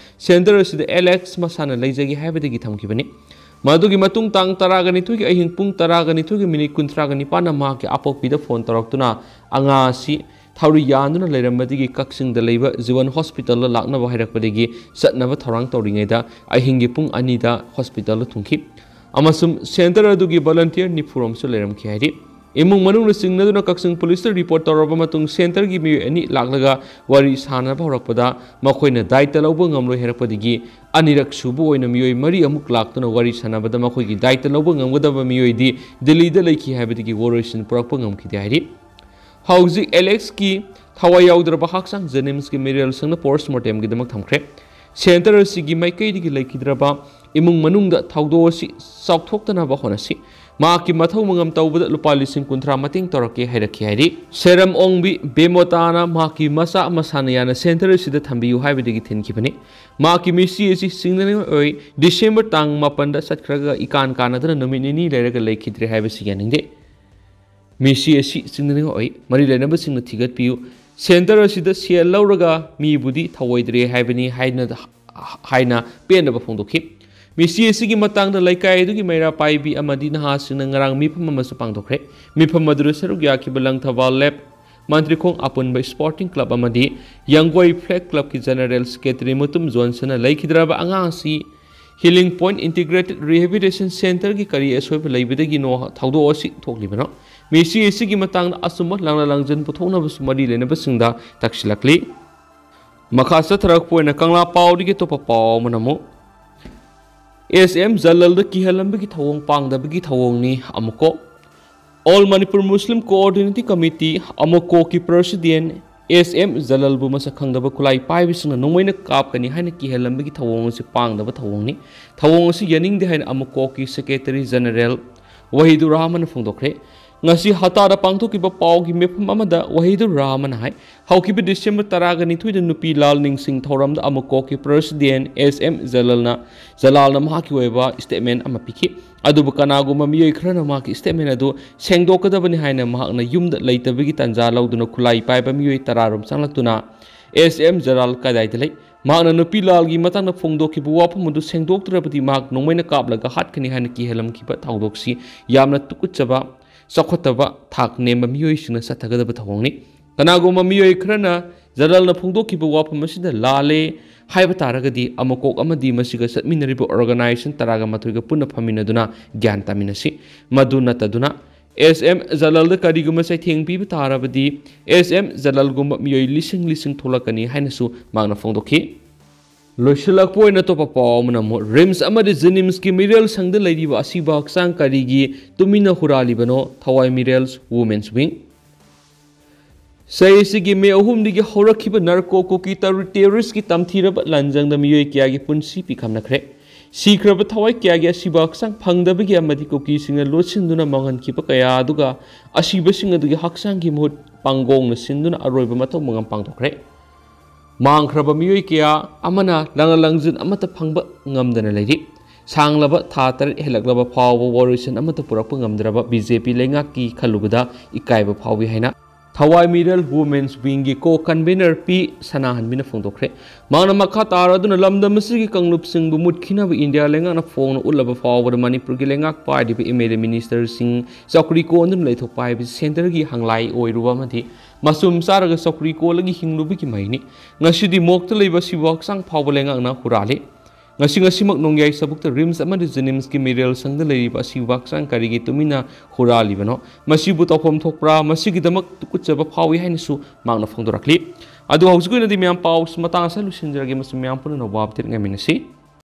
centre ꯑꯁꯤꯗ ꯑꯦꯂꯦꯛꯁ ꯃꯁꯥꯅ ꯂꯩꯖꯒꯦ ꯍꯥꯏꯕꯗꯒꯤ ꯊꯝꯈꯤꯕꯅꯤ꯫ ꯃꯗꯨꯒꯤ ꯃꯇꯨꯡ ꯇꯥꯡ ꯇꯔꯥꯒ ꯅꯤꯊꯣꯏꯒꯤ ꯑꯍꯤꯡ ꯄꯨꯡ ꯇꯔꯥꯒ ꯅꯤꯊꯣꯏꯒꯤ ꯃꯤꯅꯤꯠ ꯀꯨꯟꯊ꯭ꯔꯥꯒ ꯅꯤꯄꯥꯟꯗ ꯃꯍꯥꯛꯀꯤ ꯑꯄꯣꯛꯄꯤꯗ ꯐꯣꯟ ꯇꯧꯔꯛꯇꯨꯅ ꯑꯉꯥꯡ ꯑꯁꯤ ꯊꯧꯔꯤ ꯌꯥꯟꯗꯨꯅ ꯂꯩꯔꯝꯕꯗꯒꯤ ꯀꯛꯆꯤꯡꯗ ꯂꯩꯕ ꯖꯤꯕꯟ ꯍꯣꯁꯄꯤꯇꯥꯜꯗ ꯂꯥꯛꯅꯕ ꯍꯥꯏꯔꯛꯄꯗꯒꯤ ꯆꯠꯅꯕ ꯊꯧꯔꯥꯡ ꯇꯧꯔꯤꯉꯩꯗ ꯑꯍꯤꯡꯒꯤ ꯄꯨꯡ ꯑꯅꯤꯗ ꯍꯣꯁꯄꯤꯇꯥꯜꯗ ꯊꯨꯡꯈꯤ ꯑꯃꯁꯨꯡ centre ꯑꯗꯨꯒꯤ volunteer ꯅꯤꯐꯨꯔꯣꯝꯁꯨ ꯂꯩꯔꯝꯈꯤ ꯍꯥꯏꯔꯤ꯫ ꯏꯃꯨꯡ ꯃꯅꯨꯡꯅ ꯆꯤꯡꯅꯗꯨꯅ ꯀꯛꯆꯤꯡ ꯄꯨꯂꯤꯁꯇ report ꯇꯧꯔꯕ ꯃꯇꯨꯡ centreꯒꯤ ꯃꯤꯑꯣꯏ ꯑꯅꯤ ꯂꯥꯛꯂꯒ ꯋꯥꯔꯤ ꯁꯥꯅꯕ ꯍꯧꯔꯛꯄꯗ ꯃꯈꯣꯏꯅ ꯗꯥꯏꯇ ꯂꯧꯕ ꯉꯝꯂꯣꯏ ꯍꯥꯏꯔꯛꯄꯗꯒꯤ ꯑꯅꯤꯔꯛ ꯁꯨꯕ ꯑꯣꯏꯅ ꯃꯤꯑꯣꯏ ꯃꯔꯤ ꯑꯃꯨꯛ ꯂꯥꯛꯇꯨꯅ ꯋꯥꯔꯤ ꯁꯥꯅꯕꯗ ꯃꯈꯣꯏꯒꯤ ꯗꯥꯏꯇ ꯂꯧꯕ ꯉꯝꯒꯗꯕ ꯃꯤꯑꯣꯏꯗꯤ ꯗꯤꯜꯂꯤꯗ ꯂꯩꯈꯤ ꯍꯥꯏꯕꯗꯒꯤ ꯋꯥꯔꯣꯏꯁꯤꯟ ꯄꯨꯔꯛꯄ ꯉꯝꯈꯤꯗꯦ ꯍꯥꯏꯔꯤ꯫ ꯍꯧꯖꯤꯛ ꯑꯦꯂꯦꯛꯁꯀꯤ ꯊꯋꯥꯏ ꯌꯥꯎꯗ꯭ꯔꯕ ꯍꯛꯆꯥꯡ ꯖꯦꯅꯤꯝꯁꯀꯤ ꯃꯤꯔꯦꯜꯁꯪꯗ ꯄꯣꯁꯃꯣꯔꯇꯦꯝꯒꯤꯗꯃꯛ ꯊꯝꯈ꯭ꯔꯦ꯫ ꯁꯦꯟꯇꯔ ꯑꯁꯤꯒꯤ ꯃꯥꯏꯀꯩꯗꯒꯤ ꯂꯩꯈꯤꯗ꯭ꯔꯕ ꯏꯃꯨꯡ ꯃꯅꯨꯡꯗ ꯊꯧꯗꯣꯛ ꯑꯁꯤ ꯆꯥꯎꯊꯣꯛꯇꯅꯕ ꯍꯣꯠꯅꯁꯤ꯫ ꯃꯍꯥꯛꯀꯤ ꯃꯊꯧ ꯃꯉꯝ ꯇꯧꯕꯗ ꯂꯨꯄꯥ ꯂꯤꯁꯤꯡ ꯀꯨꯟꯊ꯭ꯔꯥ ꯃꯇꯦꯡ ꯇꯧꯔꯛꯀꯦ ꯍꯥꯏꯔꯛꯈꯤ ꯍꯥꯏꯔꯤ꯫ ꯁꯦꯔꯝ ꯑꯣꯡꯕꯤ ꯕꯦꯃꯣꯇꯥꯅ ꯃꯍꯥꯛꯀꯤ ꯃꯆꯥ ꯃꯁꯥꯅ ꯌꯥꯅ ꯁꯦꯟꯇꯔ ꯑꯁꯤꯗ ꯊꯝꯕꯤꯌꯨ ꯍꯥꯏꯕꯗꯒꯤ ꯊꯤꯟꯈꯤꯕꯅꯤ꯫ ꯃꯍꯥꯛꯀꯤ ꯃꯤꯁꯤ ꯑꯁꯤ ꯁꯤꯡꯅꯅꯤꯡꯉꯥꯏ ꯑꯣꯏ꯫ ꯗꯤꯁꯦꯝꯕꯔ ꯇꯥꯡ ꯃꯥꯄꯟꯗ ꯆꯠꯈ꯭ꯔꯒ ꯏꯀꯥꯟ ꯀꯥꯟꯅꯗꯅ ꯅꯨꯃꯤꯠ ꯅꯤꯅꯤ ꯂꯩꯔꯒ ꯂꯩꯈꯤꯗ꯭ꯔꯦ ꯍꯥꯏꯕꯁꯤ ꯌꯥꯅꯤꯡꯗꯦ꯫ ꯃꯤꯁꯤ ꯑꯁꯤ ꯁꯤꯡꯅꯅꯤꯡꯉꯥꯏ ꯑꯣꯏ꯫ ꯃꯔꯤ ꯂꯩꯅꯕꯁꯤꯡꯅ ꯊꯤꯒꯠꯄꯤꯌꯨ꯫ ꯁꯦꯟꯇꯔ ꯑꯁꯤꯗ ꯁꯦꯜ ꯂꯧꯔꯒ ꯃꯤꯕꯨꯗꯤ ꯊꯧꯑꯣꯏꯗ꯭ꯔꯦ ꯍꯥꯏꯕꯅꯤ ꯍꯥꯏꯅ, ꯍꯥꯏꯅ ꯄꯦꯟꯗꯕ ꯐꯣꯡꯗꯣꯛꯈꯤ꯫ ꯃꯤꯁꯤ ꯑꯁꯤꯒꯤ ꯃꯇꯥꯡꯗ ꯂꯩꯀꯥꯏ ꯑꯗꯨꯒꯤ ꯃꯩꯔꯥ ꯄꯥꯏꯕꯤ ꯑꯃꯗꯤ ꯅꯍꯥꯁꯤꯡꯅ ꯉꯔꯥꯡ ꯃꯤꯐꯝ ꯑꯃꯁꯨ ꯄꯥꯡꯊꯣꯛꯈ꯭ꯔꯦ꯫ ꯃꯤꯐꯝ ꯑꯗꯨꯗ ꯁꯔꯨꯛ ꯌꯥꯈꯤꯕ ꯂꯪꯊꯕꯥꯜ ꯂꯦꯞ, ꯃꯟꯇ꯭ꯔꯤꯈꯣꯡ ꯑꯄꯨꯟꯕ ꯁ꯭ꯄꯣꯔꯇꯤꯡ ꯀ꯭ꯂꯕ ꯑꯃꯗꯤ ꯌꯥꯡꯒꯣꯏ ꯐ꯭ꯂꯦꯒ ꯀ꯭ꯂꯕꯀꯤ ꯖꯦꯅꯔꯦꯜ ꯁꯦꯀ꯭ꯔꯦꯇꯔꯤ ꯃꯨꯇꯨꯝ ꯖꯣꯟꯁꯟꯅ ꯂꯩꯈꯤꯗ꯭ꯔꯕ ꯑꯉꯥꯡ ꯑꯁꯤ ꯍꯤꯂꯤꯡ ꯄꯣꯏꯟꯠ ꯏꯟꯇꯤꯒ꯭ꯔꯦꯇꯦꯗ ꯔꯤꯍꯦꯕꯤꯂꯤꯇꯦꯁꯟ ꯁꯦꯟꯇꯔꯒꯤ ꯀꯔꯤ ꯑꯁꯣꯏꯕ ꯂꯩꯕꯗꯒꯤꯅꯣ ꯊꯧꯗꯣꯛ ꯑꯁꯤ ꯊꯣꯛꯂꯤꯕꯅꯣ? ꯃꯤꯁꯤ ꯑꯁꯤꯒꯤ ꯃꯇꯥꯡꯗ ꯑꯆꯨꯝꯕ ꯂꯥꯡꯅ ꯂꯥꯡꯖꯟ ꯄꯨꯊꯣꯛꯅꯕꯁꯨ ꯃꯔꯤ ꯂꯩꯅꯕꯁꯤꯡꯗ ꯇꯛꯁꯤꯜꯂꯛꯂꯤ꯫ ꯃꯈꯥ ꯆꯠꯊꯔꯛꯄ ꯑꯣꯏꯅ ꯀꯪꯂꯥ ꯄꯥꯎꯗꯒꯤ ꯑꯇꯣꯞꯄ ꯄꯥꯎ ꯑꯃꯅ ꯑꯃꯨꯛ ꯑꯦꯁ ꯑꯦꯝ ꯖꯂꯜꯗ ꯀꯤꯍꯜꯂꯝꯕꯒꯤ ꯊꯧꯑꯣꯡ ꯄꯥꯡꯗꯕꯒꯤ ꯊꯧꯑꯣꯡꯅꯤ ꯑꯃꯨꯛꯀꯣ꯫ ꯑꯣꯜ ꯃꯅꯤꯄꯨꯔ ꯃꯨꯁꯂꯤꯝ ꯀꯣꯑꯣꯔꯗꯤꯅꯦꯇꯤꯡ ꯀꯃꯤꯇꯤ, ꯑꯃꯣꯀꯣꯒꯤ ꯄ꯭ꯔꯁꯤꯗꯦꯟ ꯑꯦꯁ ꯑꯦꯝ ꯖꯂꯜꯕꯨ ꯃꯁꯛ ꯈꯪꯗꯕ ꯈꯨꯠꯂꯥꯏ ꯄꯥꯏꯕꯁꯤꯡꯅ ꯅꯣꯡꯃꯩꯅ ꯀꯥꯞꯀꯅꯤ ꯍꯥꯏꯅ ꯀꯤꯍꯜꯂꯝꯕꯒꯤ ꯊꯧꯑꯣꯡ ꯑꯁꯤ ꯄꯥꯡꯗꯕ ꯊꯧꯑꯣꯡꯅꯤ꯫ ꯊꯧꯑꯣꯡ ꯑꯁꯤ ꯌꯥꯅꯤꯡꯗꯦ ꯍꯥꯏꯅ ꯑꯃꯣꯀꯣꯒꯤ ꯁꯦꯀ꯭ꯔꯦꯇꯔꯤ ꯖꯦꯅꯔꯦꯜ ꯋꯥꯍꯤꯗꯨꯔ ꯔꯍꯃꯟꯅ ꯐꯣꯡꯗꯣꯛꯈ꯭ꯔꯦ꯫ ꯉꯁꯤ ꯍꯇꯥꯗ ꯄꯥꯡꯊꯣꯛꯈꯤꯕ ꯄꯥꯎꯒꯤ ꯃꯤꯐꯝ ꯑꯃꯗ ꯋꯥꯍꯤꯗꯨꯔ ꯔꯍꯃꯟꯅ ꯍꯥꯏ, ꯍꯧꯈꯤꯕ ꯗꯤꯁꯦꯝꯕꯔ ꯇꯔꯥꯒ ꯅꯤꯊꯣꯏꯗ ꯅꯨꯄꯤ ꯂꯥꯜ ꯅꯤꯡꯁꯤꯡ ꯊꯧꯔꯝꯗ ꯑꯃꯣꯀꯣꯒꯤ ꯄ꯭ꯔꯁꯤꯗꯦꯟ ꯑꯦꯁ ꯑꯦꯝ ꯖꯂꯜꯅ, ꯖꯂꯥꯜꯅ ꯃꯍꯥꯛꯀꯤ ꯑꯣꯏꯕ ꯁ꯭ꯇꯦꯠꯃꯦꯟ ꯑꯃ ꯄꯤꯈꯤ꯫ ꯑꯗꯨꯕꯨ ꯀꯅꯥꯒꯨꯝꯕ ꯃꯤꯑꯣꯏ ꯈꯔꯅ ꯃꯍꯥꯛꯀꯤ ꯁ꯭ꯇꯦꯠꯃꯦꯟ ꯑꯗꯨ ꯁꯦꯡꯗꯣꯛꯀꯗꯕꯅꯤ ꯍꯥꯏꯅ ꯃꯍꯥꯛꯅ ꯌꯨꯝꯗ ꯂꯩꯇꯕꯒꯤ ꯇꯥꯟꯖꯥ ꯂꯧꯗꯨꯅ ꯈꯨꯠꯂꯥꯏ ꯄꯥꯏꯕ ꯃꯤꯑꯣꯏ ꯇꯔꯥꯔꯣꯝ ꯆꯪꯂꯛꯇꯨꯅ ꯑꯦꯁ ꯑꯦꯝ ꯖꯂꯥꯜ ꯀꯗꯥꯏꯗ ꯂꯩ? ꯃꯍꯥꯛꯅ ꯅꯨꯄꯤ ꯂꯥꯜꯒꯤ ꯃꯇꯥꯡꯗ ꯐꯣꯡꯗꯣꯛꯈꯤꯕ ꯋꯥꯐꯝ ꯑꯗꯨ ꯁꯦꯡꯗꯣꯛꯇ꯭ꯔꯕꯗꯤ ꯃꯍꯥꯛ ꯅꯣꯡꯃꯩꯅ ꯀꯥꯞꯂꯒ ꯍꯥꯠꯀꯅꯤ ꯍꯥꯏꯅ ꯀꯤꯍꯜꯂꯝꯈꯤꯕ ꯊꯧꯗꯣꯛꯁꯤ ꯌꯥꯝꯅ ꯇꯨꯀꯠꯆꯕ, ꯆꯥꯎꯈꯠꯇꯕ ꯊꯥꯛ ꯅꯦꯝꯕ ꯃꯤꯑꯣꯏꯁꯤꯡꯅ ꯆꯠꯊꯒꯗꯕ ꯊꯧꯑꯣꯡꯅꯤ꯫ ꯀꯅꯥꯒꯨꯝꯕ ꯃꯤꯑꯣꯏ ꯈꯔꯅ ꯖꯂꯥꯜꯅ ꯐꯣꯡꯗꯣꯛꯈꯤꯕ ꯋꯥꯐꯝ ꯑꯁꯤꯗ ꯂꯥꯜꯂꯦ ꯍꯥꯏꯕ ꯇꯥꯔꯒꯗꯤ ꯑꯃꯀꯣꯛ ꯑꯃꯗꯤ ꯃꯁꯤꯒ ꯆꯠꯃꯤꯟꯅꯔꯤꯕ ꯑꯣꯔꯒꯅꯥꯏꯖꯦꯁꯟ ꯇꯔꯥꯒ ꯃꯥꯊꯣꯏꯒ ꯄꯨꯟꯅ ꯐꯝꯃꯤꯟꯅꯗꯨꯅ ꯒ꯭ꯌꯥꯟ ꯇꯥꯃꯤꯟꯅꯁꯤ꯫ ꯃꯗꯨ ꯅꯠꯇꯗꯨꯅ ꯑꯦꯁ ꯑꯦꯝ ꯖꯂꯥꯜꯗ ꯀꯔꯤꯒꯨꯝꯕ ꯆꯩꯊꯦꯡ ꯄꯤꯕ ꯇꯥꯔꯕꯗꯤ ꯑꯦꯁ ꯑꯦꯝ ꯖꯂꯥꯜꯒꯨꯝꯕ ꯃꯤꯑꯣꯏ ꯂꯤꯁꯤꯡ ꯂꯤꯁꯤꯡ ꯊꯣꯛꯂꯛꯀꯅꯤ ꯍꯥꯏꯅꯁꯨ ꯃꯍꯥꯛꯅ ꯐꯣꯡꯗꯣꯛꯈꯤ꯫ ꯂꯣꯏꯁꯤꯜꯂꯛꯄ ꯑꯣꯏꯅ ꯑꯇꯣꯞꯄ ꯄꯥꯎ ꯑꯃꯅ ꯑꯃꯨꯛ ꯔꯤꯝꯁ ꯑꯃꯗꯤ ꯖꯦꯅꯤꯝꯁꯀꯤ ꯃꯤꯔꯦꯜ ꯁꯪꯗ ꯂꯩꯔꯤꯕ ꯑꯁꯤꯕ ꯍꯛꯆꯥꯡ ꯀꯔꯤꯒꯤ ꯇꯨꯃꯤꯟꯅ ꯍꯨꯔꯥꯜꯂꯤꯕꯅꯣ? ꯊꯋꯥꯏ ꯃꯤꯔꯦꯜꯁ ꯋꯨꯃꯦꯟꯁ ꯋꯤꯡ꯫ ꯆꯍꯤ ꯑꯁꯤꯒꯤ ꯃꯦ ꯑꯍꯨꯝꯗꯒꯤ ꯍꯧꯔꯛꯈꯤꯕ ꯅꯥꯔꯀꯣ ꯀꯨꯀꯤ ꯇꯔ-, ꯇꯦꯔꯣꯔꯤꯁꯀꯤ ꯇꯝꯊꯤꯔꯕ ꯂꯥꯟꯖꯪꯗ ꯃꯤꯑꯣꯏ ꯀꯌꯥꯒꯤ ꯄꯨꯟꯁꯤ ꯄꯤꯈꯝꯅꯈ꯭ꯔꯦ꯫ ꯁꯤꯈ꯭ꯔꯕ ꯊꯋꯥꯏ ꯀꯌꯥꯒꯤ ꯑꯁꯤꯕ ꯍꯛꯆꯥꯡ ꯐꯪꯗꯕꯒꯤ ꯑꯃꯗꯤ ꯀꯨꯀꯤꯁꯤꯡꯅ ꯂꯣꯠꯁꯤꯟꯗꯨꯅ ꯃꯥꯡꯍꯟꯈꯤꯕ ꯀꯌꯥ ꯑꯗꯨꯒ ꯑꯁꯤꯕꯁꯤꯡ ꯑꯗꯨꯒꯤ ꯍꯛꯆꯥꯡꯒꯤ ꯃꯍꯨꯠ ꯄꯥꯡꯒꯣꯡꯅ ꯁꯤꯟꯗꯨꯅ ꯑꯔꯣꯏꯕ ꯃꯊꯧ ꯃꯉꯝ ꯄꯥꯡꯊꯣꯛꯈ꯭ꯔꯦ꯫ ꯃꯥꯡꯈ꯭ꯔꯕ ꯃꯤꯑꯣꯏ ꯀꯌꯥ ꯑꯃꯅ ꯂꯪꯂ ꯂꯪꯖꯤꯟ ꯑꯃꯠꯇ ꯐꯪꯕ ꯉꯝꯗꯅ ꯂꯩꯔꯤ꯫ ꯁꯥꯡꯂꯕ ꯊꯥ ꯇꯔꯦꯠ ꯍꯦꯜꯂꯛꯂꯕ ꯐꯥꯎꯕ ꯋꯥꯔꯣꯏꯁꯤꯟ ꯑꯃꯠꯇ ꯄꯨꯔꯛꯄ ꯉꯝꯗ꯭ꯔꯕ ꯕꯤ ꯖꯦ ꯄꯤ ꯂꯩꯉꯥꯛꯀꯤ ꯈꯜꯂꯨꯕꯗ ꯏꯀꯥꯏꯕ ꯐꯥꯎꯏ ꯍꯥꯏꯅ ꯊꯋꯥꯏ ꯃꯤꯔꯦꯜ ꯋꯨꯃꯦꯟꯁ ꯋꯤꯡꯒꯤ ꯀꯣ ꯀꯟꯚꯦꯅꯔ ꯄꯤ ꯁꯅꯥꯍꯟꯕꯤꯅ ꯐꯣꯡꯗꯣꯛꯈ꯭ꯔꯦ꯫ ꯃꯍꯥꯛꯅ ꯃꯈꯥ ꯇꯥꯔꯗꯨꯅ ꯂꯝꯗꯝ ꯑꯁꯤꯒꯤ ꯀꯥꯡꯂꯨꯞꯁꯤꯡꯕꯨ ꯃꯨꯠꯈꯤꯅꯕ ꯏꯟꯗꯤꯌꯥ ꯂꯩꯉꯥꯛꯅ ꯐꯣꯡꯅ ꯎꯠꯂꯕ ꯐꯥꯎꯕꯗ ꯃꯅꯤꯄꯨꯔꯒꯤ ꯂꯩꯉꯥꯛ ꯄꯥꯏꯔꯤꯕ ꯑꯦꯝ ꯑꯦꯜ ꯑꯦ ꯃꯤꯅꯤꯁꯇꯔꯁꯤꯡ ꯆꯧꯀ꯭ꯔꯤ ꯀꯣꯟꯗꯨꯅ ꯂꯩꯊꯣꯛꯄ ꯍꯥꯏꯕꯁꯤ ꯁꯦꯟꯇꯔꯒꯤ ꯍꯪꯂꯥꯏ ꯑꯣꯏꯔꯨꯕ ꯑꯃꯗꯤ ꯃꯆꯨꯝ ꯆꯥꯔꯒ ꯆꯧꯀ꯭ꯔꯤ ꯀꯣꯜꯂꯒ ꯍꯤꯡꯂꯨꯕꯒꯤ ꯃꯍꯩꯅꯤ꯫ ꯉꯁꯤꯗꯤ ꯃꯣꯛꯇ ꯂꯩꯕ ꯑꯁꯤꯕꯨ ꯍꯛꯆꯥꯡ ꯐꯥꯎꯕ ꯂꯩꯉꯥꯛꯅ ꯍꯨꯔꯥꯜꯂꯤ꯫ ꯉꯁꯤ ꯉꯁꯤꯃꯛ ꯅꯣꯡꯌꯥꯏ ꯆꯕꯨꯛꯇ ꯔꯤꯝꯁ ꯑꯃꯗꯤ ꯖꯦꯅꯤꯝꯁꯀꯤ ꯃꯤꯔꯦꯜ ꯁꯪꯗ ꯂꯩꯔꯤꯕ ꯑꯁꯤꯕꯨ ꯍꯛꯆꯥꯡ ꯀꯔꯤꯒꯤ ꯇꯨꯃꯤꯟꯅ ꯍꯨꯔꯥꯜꯂꯤꯕꯅꯣ? ꯃꯁꯤꯕꯨ ꯇꯧꯐꯝ ꯊꯣꯛꯄ꯭ꯔꯥ? ꯃꯁꯤꯒꯤꯗꯃꯛ ꯇꯨꯀꯠꯆꯕ ꯐꯥꯎꯏ ꯍꯥꯏꯅꯁꯨ ꯃꯍꯥꯛꯅ ꯐꯣꯡꯗꯣꯔꯛꯂꯤ꯫ ꯑꯗꯨ ꯍꯧꯖꯤꯛꯀꯤ ꯑꯣꯏꯅꯗꯤ ꯃꯌꯥꯝ ꯄꯥꯎ ꯃꯇꯥꯡ ꯑꯁꯤꯗ ꯂꯣꯏꯁꯤꯟꯖꯔꯒꯦ꯫ ꯃꯁꯤ ꯃꯌꯥꯝ ꯄꯨꯟꯅ ꯑꯅꯧꯕ ꯑꯞꯗꯦꯠ ꯉꯥꯏꯃꯤꯟꯅꯁꯤ꯫